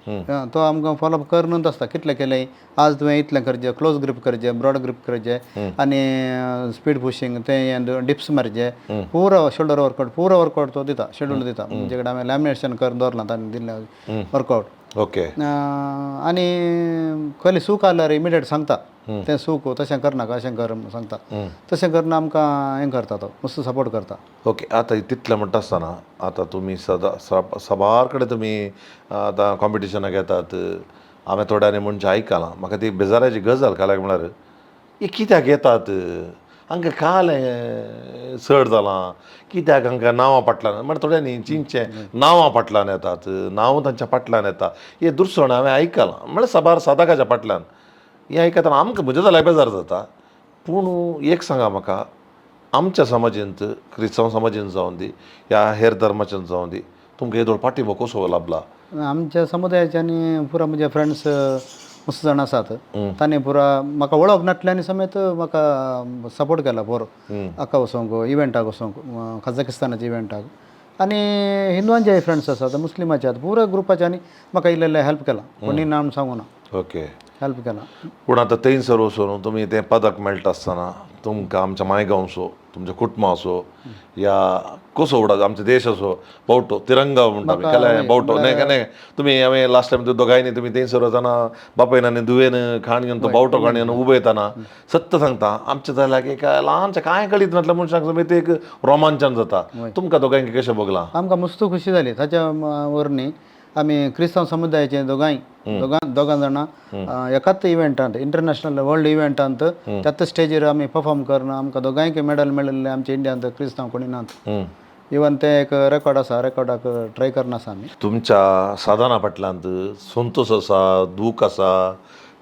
तो आमकां फॉलो करूनच आसता. कितलें केलें आज तुवें, इतलें करचें, क्लोज ग्रीप करचें, ब्रॉड ग्रीप करचें आनी स्पीड पुशींग तें डिप्स मारचें, पुरो शोल्डर वर्कआउट, पुरो वर्कआउट तो दिता, शेड्यूल दिता. म्हणजे कडेन आमी लॅमिनेशन करून दवरलां ताणें दिल्लें वर्कआउट. आनी खंयली चूक आल्यार इमिडिएट सांगता, तें चूक तशें करनाका, अशें कर म्हूण सांगता. तशें करून आमकां हें करता, तो मस्त सपोर्ट करता. ओके, आतां तितलें म्हणटा आसतना आतां तुमी सदां साबार कडेन तुमी आतां कॉम्पिटिशनाक येतात. हांवें थोड्यांनी म्हणजे आयकलां, म्हाका ती बेजाराची गजाल काल्याक म्हळ्यार हे कित्याक येतात, हांकां काल हें चड जालां, कित्याक हांकां नांवां फाटल्यान, म्हळ्यार थोड्यांनी चिंचें नांवां फाटल्यान येतात, नांव तांच्या फाटल्यान येता, हें दुरसण हांवें आयकलां. म्हळ्यार साबार साधकाच्या फाटल्यान हें आयकतना आमकां म्हज्या जाल्यार बेजार जाता. पूण एक सांगा म्हाका, आमच्या समाजेंत, क्रिस्तांव समाजेंत जावं दी ह्या हेर धर्माच्यान जावं दी, तुमकां येदोळ पाठिंबो कसो लाबला? आमच्या समुदायाचे आनी पुरा म्हजे फ्रेंड्स मस्त जाण आसात, तांणी पुरा म्हाका वळख नासल्यानी समेत म्हाका सपोर्ट केला बरो. हाका वचोंक, इव्हेंटाक वचोंक, कझाकिस्तानाच्या इव्हेंटाक. आनी हिंदवांचे फ्रेंड्स आसात, मुस्लिमाचे आसात, पुरा ग्रुपाचे आनी म्हाका इल्लें इल्लें हेल्प केलां. कोणी नाम सांगू ना. हेल्प केलां. पूण आतां थंयसर वचून तुमी तें पदक मेळटा आसतना तुमकां आमच्या मायगांवचो, तुमच्या कुटुंबाचो या कसो उडा आमच्या देशाचो बावटो, तिरंगा म्हणटा आमी, केल्यार बावटो न्हय न्हय तुमी हांवें लास्ट टायम दोगांयनी तुमी थंयसर वतना बापायन आनी धुवेन खाण घेवन तो बावटो खाण घेवन उबयतना, सत्य सांगता, आमच्या जाल्यार एक ल्हानशें कांय कळीत नासल्या मनशाक समेत एक रोमांचन जाता. तुमकां दोगांयक कशें भोगलां? आमकां मस्त खुशी जाली. ताच्या वरवीं आमी क्रिस्तांव समुदायाचे दोगांय दोगां दोगां जाणां एकाच इव्हेंटांत, इंटरनॅशनल वर्ल्ड इव्हेंटांत त्याच स्टेजीर आमी परफॉर्म करून आमकां दोगांयक मेडल मेळिल्लें. आमच्या इंडियांत क्रिस्तांव कोणी नात. इवन तें एक रेकॉर्ड आसा, रेकॉर्डाक ट्राय करना आसा आमी. तुमच्या साधना फाटल्यान संतोश आसा, दूख आसा,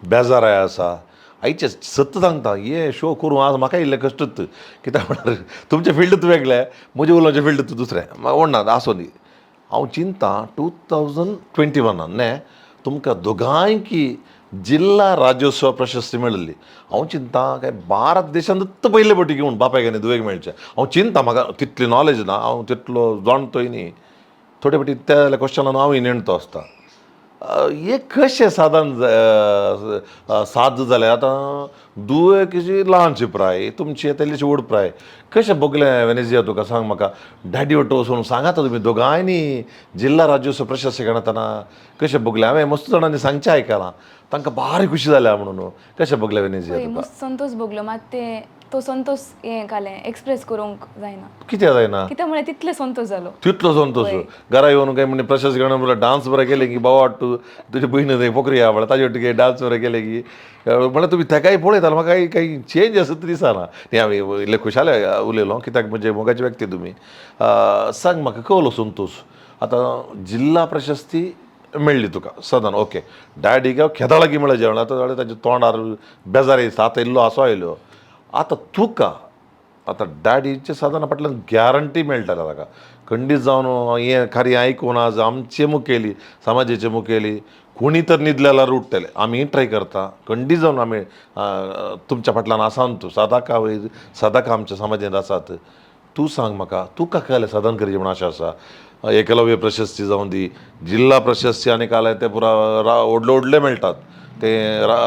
बेजाराय आसा. आयचे सत्य सांगता, हे शो करूं आज म्हाका इल्लें कश्टच. कित्याक म्हळ्यार तुमचें फिल्डूच वेगळें, म्हजें उलोवचें फिल्डूच दुसरें. ओडना आसूं दी. हांव चिंता 2021 न्ही तुमकां दोगांयकी जिल्ला राज्योत्सव प्रशस्ती मेळिल्ली. हांव चिंता काय भारत देशांत पयले फावटी घेवन बापायक आनी धुवेक मेळचें. हांव चिंता, म्हाका तितली नॉलेज ना, हांव तितलो जाणतोय न्ही. थोडे फावटी त्या क्वेश्चनान हांवूय नेणतो आसता. हे कशें साधन साध्य जालें? आतां धुवेक ल्हानशी प्राय, तुमची आतां इल्लीशी व्हड प्राय, कशें भोगलें वेनेजिया तुका सांग म्हाका? डॅडी वट्टो वचून सांगात तुमी दोगांयनी जिल्ला राज्योत्सव प्रशस्ती घेतना कशें भोगलें? हांवें मस्त जाणांनी सांगचें आयकलां, तांकां भारी खुशी जाल्या म्हणून. कशें भोगलें वेनेजिया पळय तुका? मस्त संतोष भोगलो. मात ते तो संतोष हें कालें एक्सप्रेस करूंक जायना. कित्याक जायना? कित्याक म्हळ्यार तितले संतोष जालो. तितलो संतोष घरा येवन काय म्हणजे प्रशस्त घेवन म्हळ्यार डान्स बरें केले की बाबा तुजी भयण थंय पोकरी आहा म्हळ्यार ताजे वटेन डान्स बरें केले की म्हळ्यार तुमी तेकाय पळयताले, म्हाका काही काही चेंज आसा तरी दिसना. न्ही हांवें इल्लें खुशाले उलयलो कित्याक म्हणजे मोगाची व्यक्ती तुमी. सांग म्हाका कवलो संतोष, आतां जिल्ला प्रशस्ती मेळ्ळी तुका सदन, ओके, डॅडीक खेदाळागी म्हळ्यार जेवण आतां जाल्यार ताच्या तोंडार बेजार दिसता, आतां इल्लो हांसो आयलो. आतां तुका आतां डॅडीच्या साधना फाटल्यान गॅरंटी मेळटाले ताका खंडीत जावन हें खरें आयकून आज आमचे मुखेली, समाजाचे मुखेली कोणी तर न्हिदले जाल्यार उठतले. आमी ट्राय करता खंडीत जावन आमी तुमच्या फाटल्यान आसान. तूं सदांका वयर सदांका आमच्या समाजांत आसात. तूं सांग म्हाका, तुका कळ्ळें साधन करचें म्हूण आशा आसा? एकलव्य प्रशस्ती जावं दी, जिल्ला प्रशस्ती आनी काल ते पुरा व्हडले व्हडले मेळटात ते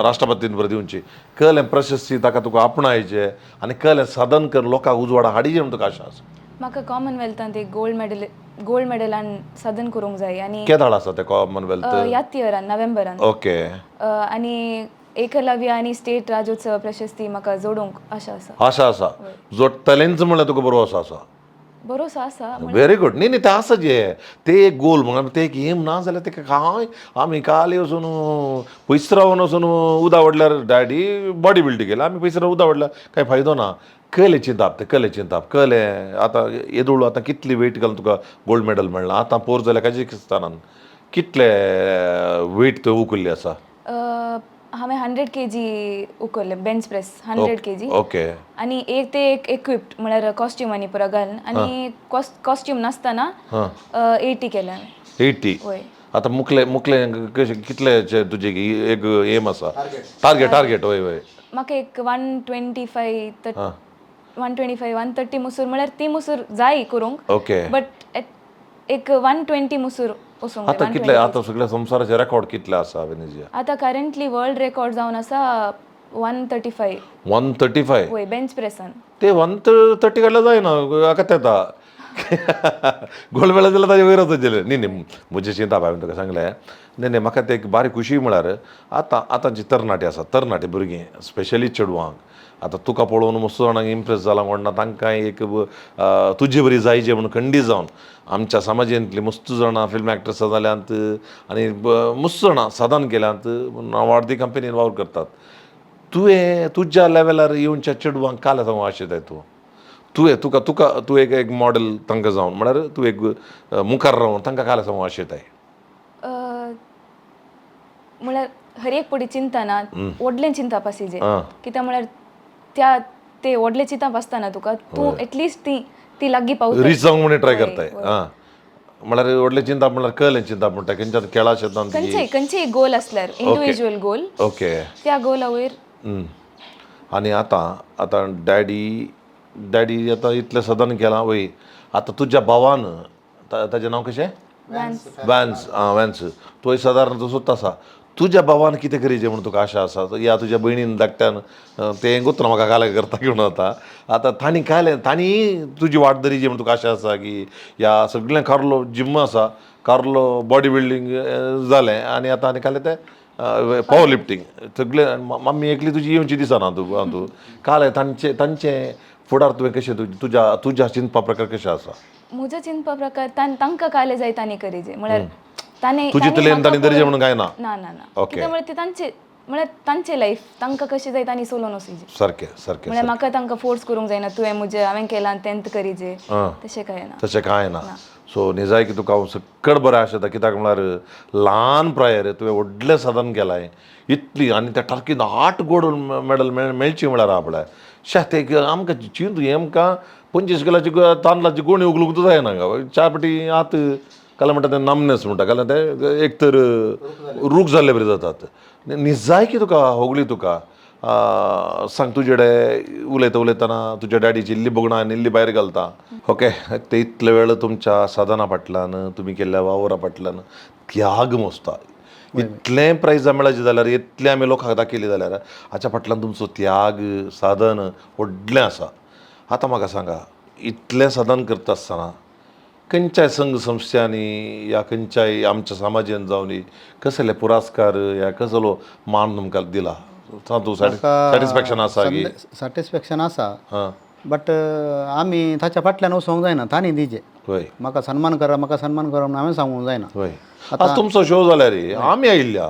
राष्ट्रपतीन बरें दिवची. कळ्ळें प्रशस्ती ताका तुका आपणायचें आनी कळ्ळें साधन कर लोकांक उजवाडा हाडीचें म्हूण तुका आशा आसा? म्हाका कॉमनवेल्थांत एक गोल्ड मेडल, गोल्ड मेडलान साधन करूंक जाय आनी केदाळ आसा तें कॉमनवेल्थ? ह्याच इयरान नोव्हेंबरान. आनी एकलव्य आनी स्टेट राज्योत्सव प्रशस्ती म्हाका जोडूंक आशा आसा. आशा आसा, जोडटलेंच म्हणल्यार तुका बरो आसा? बरोसो आसा. Very good. न्ही न्ही तें आसा जें तें एक गोल म्हणून तें एक एम ना जाल्यार तेका कांय आमी काल वचून पयस रावन वचून उदा वडल्यार डॅडी बॉडी बिल्ड केल्या, आमी पयस रावन उदा वडल्यार कांय फायदो ना. कलें चिंताप तें, कलें चिंताप कलें. आतां येदोळ आतां कितली वेट घालून तुका गोल्ड मेडल मेळ्ळां. आतां पोर जाल्यार कझाकिस्तानान कितले वेट तुवें उखल्ली आसा? हांवें 100 केजी उखल्लें, बेंच प्रेस 100 केजी. आनी एक ते एक इक्विप्ड, म्हळ्यार कॉस्ट्यूम आनी पुरो घालून, आनी कॉस्ट्यूम नासतना 80 केलें हांवें. 80? वय. आतां मुखले मुखले कशें, कितले तुजे एक एम आसा, टार्गेट? टार्गेट, वय वय. म्हाका एक 125, 125, 130 मुसूर, म्हळ्यार ती मुसूर जाय करूंक. बट एक 120 मुसूर वचूंक जाय. आतां कितले, आतां सगळ्या संवसाराचे रेकॉर्ड कितले आसा, वेनेजिया? आतां करेंटली वर्ल्ड रेकॉर्ड जावन आसा 135. 135? वय, बेंच प्रेसान. ते 130 काडल्यार जायना, आका येता गोल्ड मेडल जाल्यार ताजे वयर वचचेलें. न्ही न्ही, म्हजें चिंता हांवें तुका सांगलें. न्ही न्ही, म्हाका तें एक बारीक खुशी म्हळ्यार आतां आतांची तरणाटी आसा, तरणाटी भुरगीं, स्पेशली चेडवांक, आतां तुका पळोवन मस्त जाणांक इम्प्रेस जालां कोण ना, तांकां एक तुजे बरी जायचे म्हणून खंडीत जावन आमच्या समाजांतली मस्त जाणां फिल्म एक्ट्रेसां जाल्यांत आनी मस्त जाणां साधन केल्यांत, वाडदी कंपनीन वावर करतात. तुवें तुज्या लेवलार येवच्या चेडवांक काल सांगू आशेताय तूं? तुवें तुका तुका तूं एक एक मॉडल तांकां जावन, म्हळ्यार तूं एक मुखार रावन तांकां काल सांगू आशेताय? म्हळ्यार हर एक पटी चिंतना व्हडलें चिंतप आसिजे. कित्याक म्हळ्यार त्या ते व्हडलें चिंतप आसतना तुका तूं एटलिस्ट ती ती लागीं पावता. रीच जावंक म्हण ट्राय करताय. आं, म्हळ्यार व्हडलें चिंतप म्हळ्यार कळ्ळें, चिंतप म्हणटा खंयच्या खेळा शेतान. खंयचेय खंयचेय गोल आसल्यार, इंडिविज्युअल गोल, त्या गोला वयर. आनी आतां आतां डॅडी डॅडी आतां इतलें सदन केलां वय, आतां तुज्या भावान, ताजें नांव कशें? वॅन्स. आं, वॅन्स. तोय सादारण तसोच आसा. तुज्या भावान कितें करीजे म्हूण तुका आशा आसा, या तुज्या भयणीन धाकट्यान? तें गोत्र म्हाका काले करता घेवन आतां आतां तांणी कायलें, तांणी तुजी वाट धरीजी म्हूण तुका आशा आसा की ह्या सगळें कार्लो जिम आसा, कार्लो बॉडी बिल्डींग जालें आनी आतां आनी कालें तें पावर लिफ्टींग सगळें, मम्मी एकली तुजी येवची दिसना. तूं तूं काल तांचे तांचे फुडार तुवें कशें, तुज्या तुज्या चिंतपा प्रकार कशें आसा? म्हजो चिंतपा प्रकार तांकां काले जाय तांणी करीजे, म्हळ्यार ताणें तुजी तांणी तलेन म्हाका तांणी धरीजे पळोवन म्हणून काय ना? ना ना ना. कित्याक म्हळ्यार ते तांचे, म्हळ्यार तांचे लायफ, तांकां कशें जाय तांणी सोलोवन वचूंक. सारकें सारकें. म्हळ्यार म्हाका तांकां फोर्स करूंक जायना, तुवें म्हजें हांवें केलां तेंत करीजे, तशें कांय ना. तशें कांय ना. सो निजाय की तुका हांव सक्कड बरें आशेता, कित्याक म्हळ्यार ल्हान प्रायेर तुवें व्हडलें साधन केलां इतली, आनी त्या टर्कीन 8 गोल्ड मेडल मेळची म्हळ्यार आपल्या शे ते आमकां चिंतू, हें आमकां 25 किलाची तांदळाची गोणी उगलूंक जायना गा. चार पटी आत काल म्हणटा ते नामनेस म्हणटा, काल ते एक तर रूख जाल्ले बरी जातात. निजाय की तुका होगली, तुका सांग, तुजे कडेन उलयता उलयतना तुज्या डॅडीची इल्ली भोगणां आनी इल्ली भायर घालता. ओके, ते इतले वेळ तुमच्या साधना फाटल्यान, तुमी केल्ल्या वावरा फाटल्यान त्याग मोसता. इतलें प्रायजां मेळाचें जाल्यार, इतलें आमी लोकांक दाखयलें जाल्यार हाच्या फाटल्यान तुमचो त्याग, साधन व्हडलें आसा. आतां म्हाका सांगा, इतलें साधन करता आसतना खंयच्याय संघ संस्थांनी या खंयच्याय आमच्या समाजान जावनी कसले पुरस्कार या कसलो मान तुमकां दिला? तातूंत सॅटिस्फॅक्शन आसा की? सॅटिस्फॅक्शन आसा, बट आमी ताच्या फाटल्यान वचोंक जायना, तांणी दिजे. म्हाका सन्मान करा, म्हाका सन्मान करा म्हणून हांवें सांगूंक जायना. आज तुमचो शो जाल्यार आमी आयिल्ल्या,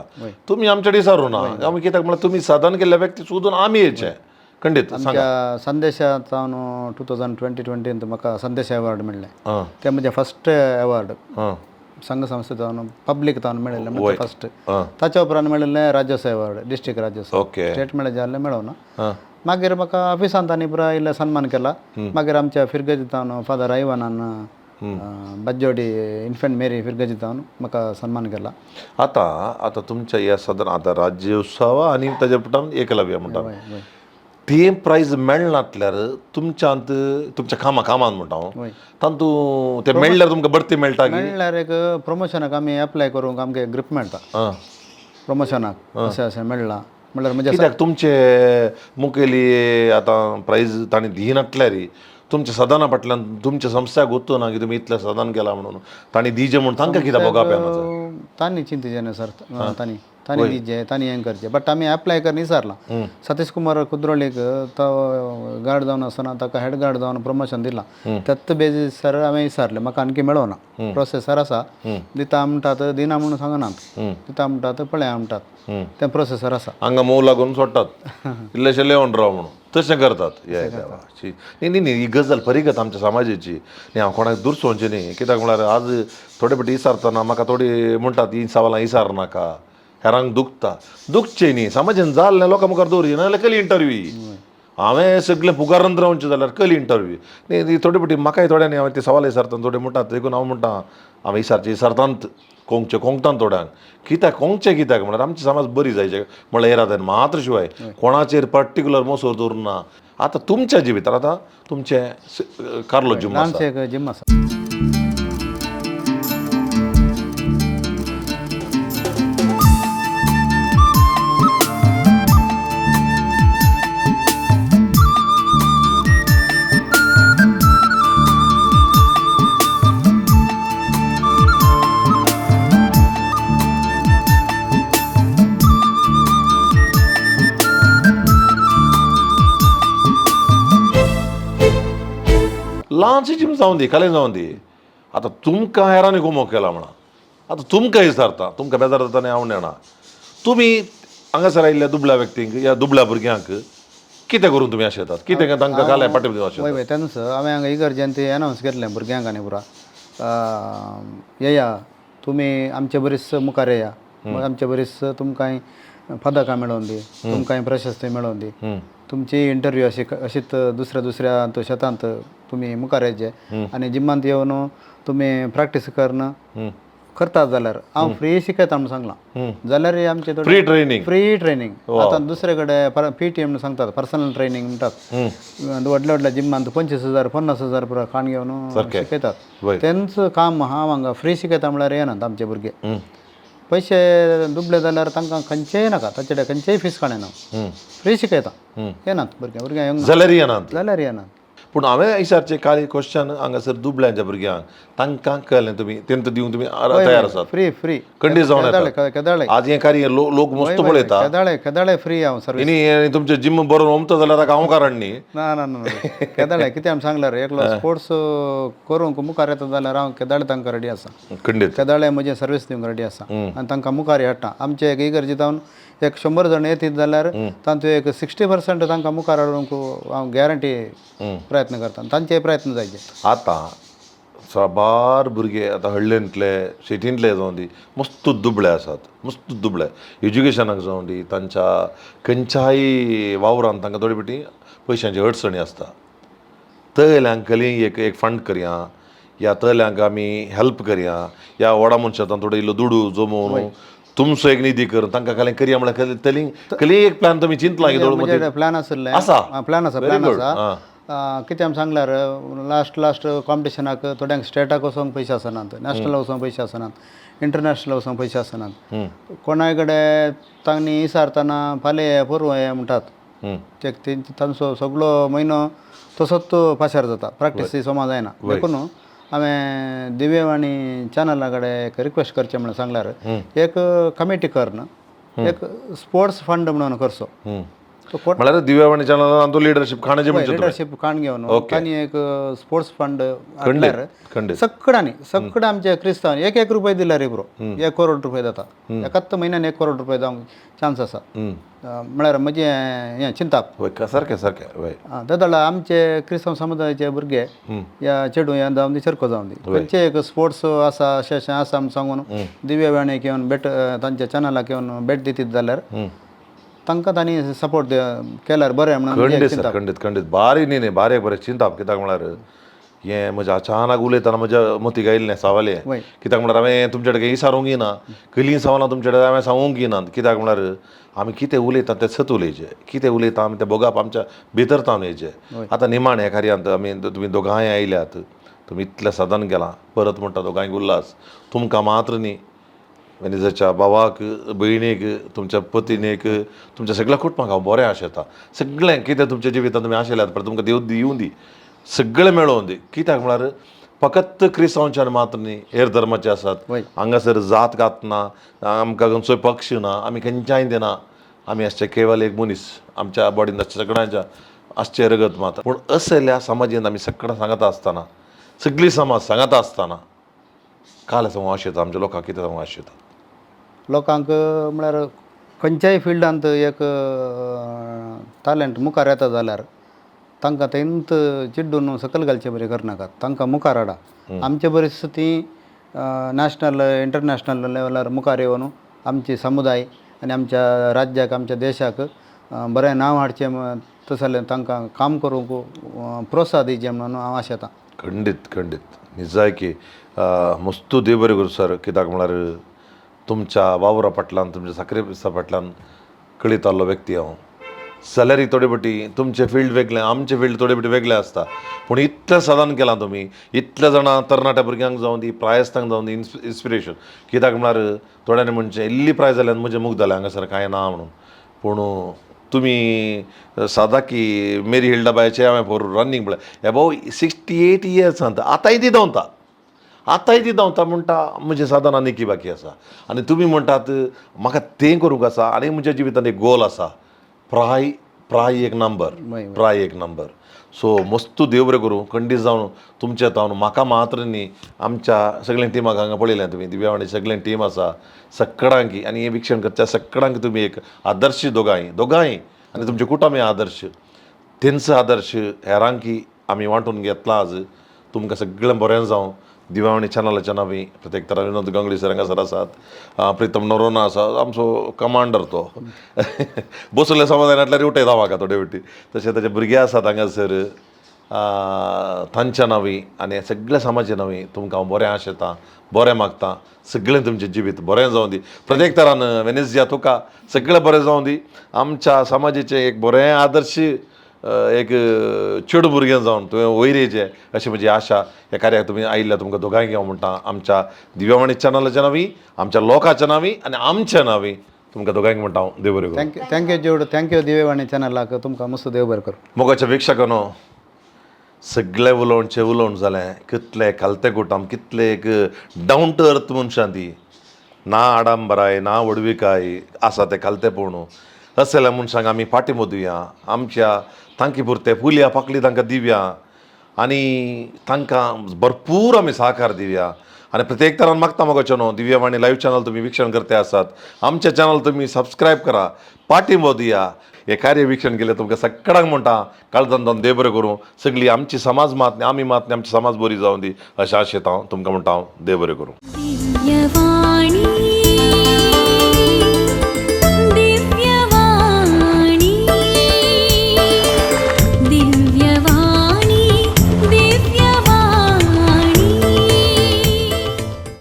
तुमी आमच्या डिसारू ना आमी, कित्याक म्हळ्यार तुमी साधन केल्ल्या व्यक्ती सोदून आमी येयचे. खंडीत सांगा. आमच्या संदेशा जावन 2020 20 म्हाका संदेश अवॉर्ड मेळ्ळें. तें म्हजें फस्ट अवॉर्ड संघ संस्थे जावन, पब्लीक जावन मेळिल्लें म्हणजे फस्ट. ताच्या उपरांत मेळिल्लें राज्योत्सव अवॉर्ड, डिस्ट्रिक्ट राज्योत्सव. स्टेट मेळ्ळें जाल्यार मेळोना. मागीर म्हाका ऑफिसांत आनी पुरा इल्लें सन्मान केला. मागीर आमच्या फिरगजी जावन फादर आयवनान, बज्जोडी इन्फंट मेरी फिरगजी जावन म्हाका सन्मान केला. आतां आतां तुमच्या ह्या साधन, आतां राज्योत्सव आनी ताच्या उपरांत एकलव्य म्हणटा, ते प्रायज मेळनातल्यार तुमच्यांत, तुमच्या कामा कामान म्हणटा हांव, तातूंत ते मेळ्ळ्यार तुमकां बढती मेळटा की? मेळ्ळ्यार एक प्रमोशनाक आमी एप्लाय करूंक आमकां ग्रीप मेळटा. प्रमोशनाक अशें अशें मेळ्ळां म्हणल्यार म्हज्या कित्याक तुमचे मुखेली आतां प्रायज तांणी दिनातल्यार तुमच्या सदना फाटल्यान तुमच्या संस्थाक गोत्तो ना की तुमी इतलें सदन केलां म्हणून तांणी दिजे म्हणून तांकां कित्याक भोगाप येना? तांणी चिंतचे न्हू सर, तांणी तांणी दिजे, तांणी हें करचें, बट आमी एप्लाय कर विचारलां. सतीश कुमार कुद्रोलीक तो गार्ड जावन आसतना ताका हेड गार्ड जावन प्रमोशन दिलां, त्याच बेजीस सर हांवें विचारलें. म्हाका आणखी मेळोना, प्रोसेसर आसा, दिता म्हणटात, दिना म्हणून सांगनात, दिता म्हणटात, पळया म्हणटात, तें प्रोसेसर आसा. हांगा मोव लागून सोडटात, इल्लेशे लेवन राव म्हणून तशें करतात. ये देवा, शी. न्ही न्ही न्ही, ही गजाल परिगत आमच्या समाजाची न्ही. हांव कोणाक दुरसोवचें न्ही, कित्याक म्हळ्यार आज थोडे फावटी इसारतना म्हाका थोडी म्हणटात, ही सवालां इसार नाका. हेरांक दुखता, दुखचें न्ही. समाजान जालें लोकां मुखार दवरचें ना जाल्यार कली इंटरव्यू. हांवें सगळें फुगारांत रावचें जाल्यार कली इंटरव्यू न्ही. ती थोडे फावटी म्हाकाय थोड्यांनी हांवें ते सवाल विचारता, थोडे म्हणटात देखून हांव म्हणटा हांवें विचारचें विचारतांत कोंकचें कोंकतान थोड्यांक कित्याक कोंकचें, कित्याक म्हणल्यार आमची समाज बरी जायचे म्हणल्यार येरादारी मात्र शिवाय कोणाचेर पर्टिक्युलर मोसोर दवरून ना. आतां तुमच्या जिवितान आतां तुमचें कार्लो जिम आसा, ल्हानशें एक जिम आसा. ल्हानशी जिम जावन दी, कलें जावन दी. आतां तुमकां हेरांनी गुमो केला म्हणा, आतां तुमकां विचारता, तुमकां बेजार जाता न्ही हांव नेणा, तुमी हांगासर आयिल्ल्या दुबळ्या व्यक्तींक या दुबळ्या भुरग्यांक कितें करून तुमी अशें येतात, कितें तांकां काल्यां पाटी दिवं अशें? वय वय, तेन्नाच हांवें हांगा इगर्जेन ती एनावन्स केल्लें भुरग्यांक आनी पुरा, येया तुमी आमचे बरीच मुखार येया, आमचे बरीच तुमकां पदकां मेळोवन दी, तुमकां प्रशस्ती मेळोवन दी, तुमची इंटरव्यू अशी अशीच दुसऱ्या दुसऱ्या शेतांत तुमी मुखार येयचे आनी जिमांत येवन तुमी प्रॅक्टीस करून करतात जाल्यार हांव फ्री शिकयता म्हणून सांगलां. जाल्यार आमचे फ्री ट्रेनींग, फ्री ट्रेनींग. आतां दुसरे कडेन पी टी म्हणून सांगतात, पर्सनल ट्रेनींग म्हणटात, व्हडल्या व्हडल्या जिमांत 25,000 50,000 पुरा खाण घेवन शिकयतात. तेंच काम हांव हांगा फ्री शिकयता म्हणल्यार येनात आमचे भुरगे. पयशे दुबले जाल्यार तांकां खंयचेय नाका, ताचे कडेन खंयचेय फीस काडना, फ्री शिकयता, येनात भुरगे, भुरग्यां येवंक ना जाल्यार येनात, जाल्यार येनात. पूण हांवें विचारचें काल क्वेश्चन हांगासर दुबळ्यांच्या भुरग्यांक तांकां कळ्ळें तुमी तेंत दिवंक तुमी तयार आसात? फ्री फ्री खंडीत जावन येता. केदाळे आज हें कार्य लोक मस्त पळयता, केदाळे केदाळे फ्री हांव सर्वीस. आनी तुमचें जिम बरोवन ओमता जाल्यार ताका हांव कारण न्ही. ना ना ना, केदाळे कितें आमी सांगल्यार एकलो स्पोर्ट्स करूंक मुखार येता जाल्यार हांव केदाळे तांकां रेडी आसा. खंडीत केदाळे म्हजें सर्वीस दिवंक रेडी आसा आनी तांकां मुखार हाडटा. आमचे एक इगर्जे जावन एक 100 जाण येतीत जाल्यार तांचो एक 60% तांकां मुखार हाडूंक हांव गॅरंटी प्रयत्न करता, तांचे प्रयत्न जायचे. आतां साबार भुरगे आतां हळ्ळेंतले सिटींतले जावं दी मस्त दुबळे आसात, मस्त दुबळे एज्युकेशनाक जावं दी, तांच्या खंयच्याय वावरान तांकां थोडी फावटी पयशांची अडचणी आसता. तयल्यांक कली एक एक फंड करया या तयल्यांक आमी हेल्प करया या व्हडा मनशां थोडो इल्लो दुडू जमोवन तुमचो एक निधी करून तांकां कलें करया म्हळ्यार तली कली एक प्लॅन तुमी चिंतला की म्हजे प्लॅन आशिल्लें आसा, प्लॅन आसा, प्लॅन आसा. कितें आमी सांगल्यार लास्ट लास्ट कॉम्पिटिशनाक थोड्यांक स्टेटाक वचोंक पयशे आसनात, नॅशनल वचोंक पयशे आसनात, इंटरनॅशनल वचोंक पयशे आसनात. कोणाय कडेन तांणी विचारतना फाल्यां पोरवां ये म्हणटात, ते तांचो सगळो म्हयनो तसोच पाशार जाता, प्रॅक्टीस समा जायना. देखून हांवें दिव्यवाणी चॅनला कडेन एक रिक्वेस्ट करचें म्हणून सांगल्यार एक कमिटी करून एक स्पोर्ट्स फंड म्हणून करचो. म्हळ्यार दिव्यवाणी चॅनलान तो लिडरशीप खाणाचे म्हणचे लिडरशीप खाण घेवन तांणी एक स्पोर्ट्स फंड हाडल्यार सगळ्यांनी सगळ्या आमच्या क्रिस्तांव एक एक रुपये दिल्यार पुरो 1 करोड रुपये जाता. एकाच म्हयन्यान 1 करोड रुपये जावंक चान्स आसा. म्हळ्यार म्हजें हें चिंताप सारकें सारकें. वय दादा आमचे क्रिस्तांव समुदायाचे भुरगे या चेडूं या जावन दी चरको जावन दी खंयचे एक स्पोर्ट्स आसा अशें अशें आसा म्हूण सांगून दिव्यवाणीक येवन भेट तांच्या चॅनलाक येवन भेट दितीत जाल्यार तांकां तांणी सपोर्ट केल्यार बरें म्हणून. खंडीत सर, खंडीत खंडीत. बारी न्ही न्ही, बारीक बरें चिंताप. कित्याक म्हळ्यार हें म्हज्या अचानक उलयतना म्हज्या मतीक आयिल्लें सवालें. कित्याक म्हळ्यार हांवें तुमचे कडेन विचारूंक ना, कसलीं सवालां तुमचे कडेन हांवें सांगूंक ना. कित्याक म्हळ्यार आमी कितें उलयता तें सत उलयचें, कितें उलयता आमी तें भोगप आमच्या भितर तावन येयचें. आतां निमाणें कार्यांत आमी तुमी दोगांय आयल्यात, तुमी इतलें सदन गेलां, परत म्हणटा दोगांयक उल्हास. तुमकां मात्र न्ही, मॅनेजरच्या भावाक, भयणीक, तुमच्या पतीणेक, तुमच्या सगळ्या कुटुंबाक हांव बरें आशेता. सगळें कितें तुमच्या जिवितांत तुमी आशेल्यात पळय तुमकां देव दिवं दी, सगळें मेळोवन दी. कित्याक म्हळ्यार फकत क्रिस्तांवच्यान मात्र न्ही, हेर धर्माचे आसात. हांगासर जात घात ना, आमकां खंयचोय पक्ष ना, आमी खंयच्याय दिना, आमी आसचे केवल एक मनीस, आमच्या बॉडीन आसचे सगळ्यांच्या आसचें रगत मात. पूण असल्या समाजेन आमी सगळ्यां सांगता आसतना, सगळी समाज सांगता आसतना काल सांगू आशेता आमच्या लोकांक कितें सांगू आशेता? लोकांक म्हळ्यार खंयच्याय फिल्डांत एक टॅलंट मुखार येता जाल्यार तांकां तेंत चिड्डून सकयल घालचे बरें करनाकात, तांकां मुखार हाडा. आमचे बरीच ती नॅशनल इंटरनॅशनल लेवलार मुखार येवन आमची समुदाय आनी आमच्या राज्याक आमच्या देशाक बरें नांव हाडचें तशें जाल्यार तांकां काम करूंक प्रोत्साहन दिवचें म्हणून हांव आशेतां. खंडीत खंडीत निजायकी मस्तू देव बरें करूं सर, कित्याक म्हळ्यार तुमच्या वावरा फाटल्यान तुमच्या साक्रिफिसा फाटल्यान कळयतालो व्यक्ती हांव. सॅलरी थोडे पटी तुमचें फिल्ड वेगळें, आमचें फिल्ड थोडे पटी वेगळें आसता, पूण इतलें साधन केलां तुमी, इतल्या जाणां तरणाट्या भुरग्यांक जावं दी, प्रायेस्तांक जावं दी, इन्स्पिरेशन. कित्याक म्हळ्यार थोड्यांनी म्हणचें इल्ली प्राय जाल्यार म्हजें मुख जालें हांगासर कांय ना म्हणून, पूण तुमी सादा की मेरी हिल्डाबायचें हांवें फोर रनिंग पळय एबोव 68 इयर्सांत आतांय ती धांवता, आतांय ती धांवता म्हणटा म्हजें साधन आनी बाकी आसा. आनी तुमी म्हणटात म्हाका तें करूंक आसा आनी म्हज्या जिवितांत एक गोल आसा, प्राय प्राय एक नंबर, प्राय एक नंबर. सो मस्तू देव बरें करूं, खंडीत जावन तुमचें तावन म्हाका मात्र न्ही आमच्या सगळ्या टिमाक हांगा पळयलें तुमी, दिव्यावाणी सगळें टीम आसा सगळ्यांकी आनी हें विक्षण करच्या सगळ्यांक तुमी एक आदर्श दोगांय दोगांय आनी तुमचे कुटुंब आदर्श, तेंचो आदर्श हेरांकी आमी वांटून घेतला. आज तुमकां सगळें बरें जावं. दिवावणी चॅनलाच्या नांवी प्रत्येक तरा विनोद गांगुली सर हांगासर आसात, प्रितम नोरोना आसा आमचो कमांडर, तो बसले समाधानांतल्यान उठयता म्हाका थोडे फावटी. तशें ताचे भुरगे आसात हांगासर, तांच्या नांवी आनी सगळ्या समाजा नांवी तुमकां हांव बरें आशेतां, बरें मागता, सगळें तुमचें जिवीत बरें जावं दी. प्रत्येक तरान वेनेजिया तुका सगळें बरें जावं दी. आमच्या समाजाचें एक बरें आदर्श एक चेडूं भुरगें जावन तुवें वयर येयचें अशी म्हजी आशा. ह्या कार्याक तुमी आयिल्ल्या तुमकां दोगांय हांव म्हणटा आमच्या दिव्यावाणी चॅनलाच्या नांवी, आमच्या लोकांच्या नांवी आनी आमच्या नांवी तुमकां दोगांयक म्हणटा हांव देव बरें करूं. Thank you thank you Jude, thank you Divevani चॅनलाक, तुमकां मस्त देव बरें करूं. मोगाच्या प्रेक्षकांनो, सगळें उलोवचें उलोवन जालें, कितले खालते कुटाम, कितले एक डावन टू अर्थ मनशां ती, ना आडंबराय ना व्हडविकाय आसा तें खालतेपण. असल्या मनशांक आमी फाटीं मोदुया, आमच्या तांकी पुरते फुलया पाकळी तांकां दिवया आनी तांकां भरपूर आमी सहकार दिवया. आनी प्रत्येक तरान मागता मोगाचो न्हू, दिव्यवाणी लायव्ह चॅनल तुमी विक्षण करते आसात, आमचें चॅनल तुमी सबस्क्रायब करा, पाठिंबो दिया. हे कार्य विक्षण केलें तुमकां सगळ्यांक म्हणटा काळजान जावन देव बरें करूं. सगळी आमची समाज मात न्ही, आमी मात न्ही, आमची समाज बरी जावं दी अशें आशेता हांव तुमकां म्हणटा हांव देव बरें करूं. दिव्यवाणी.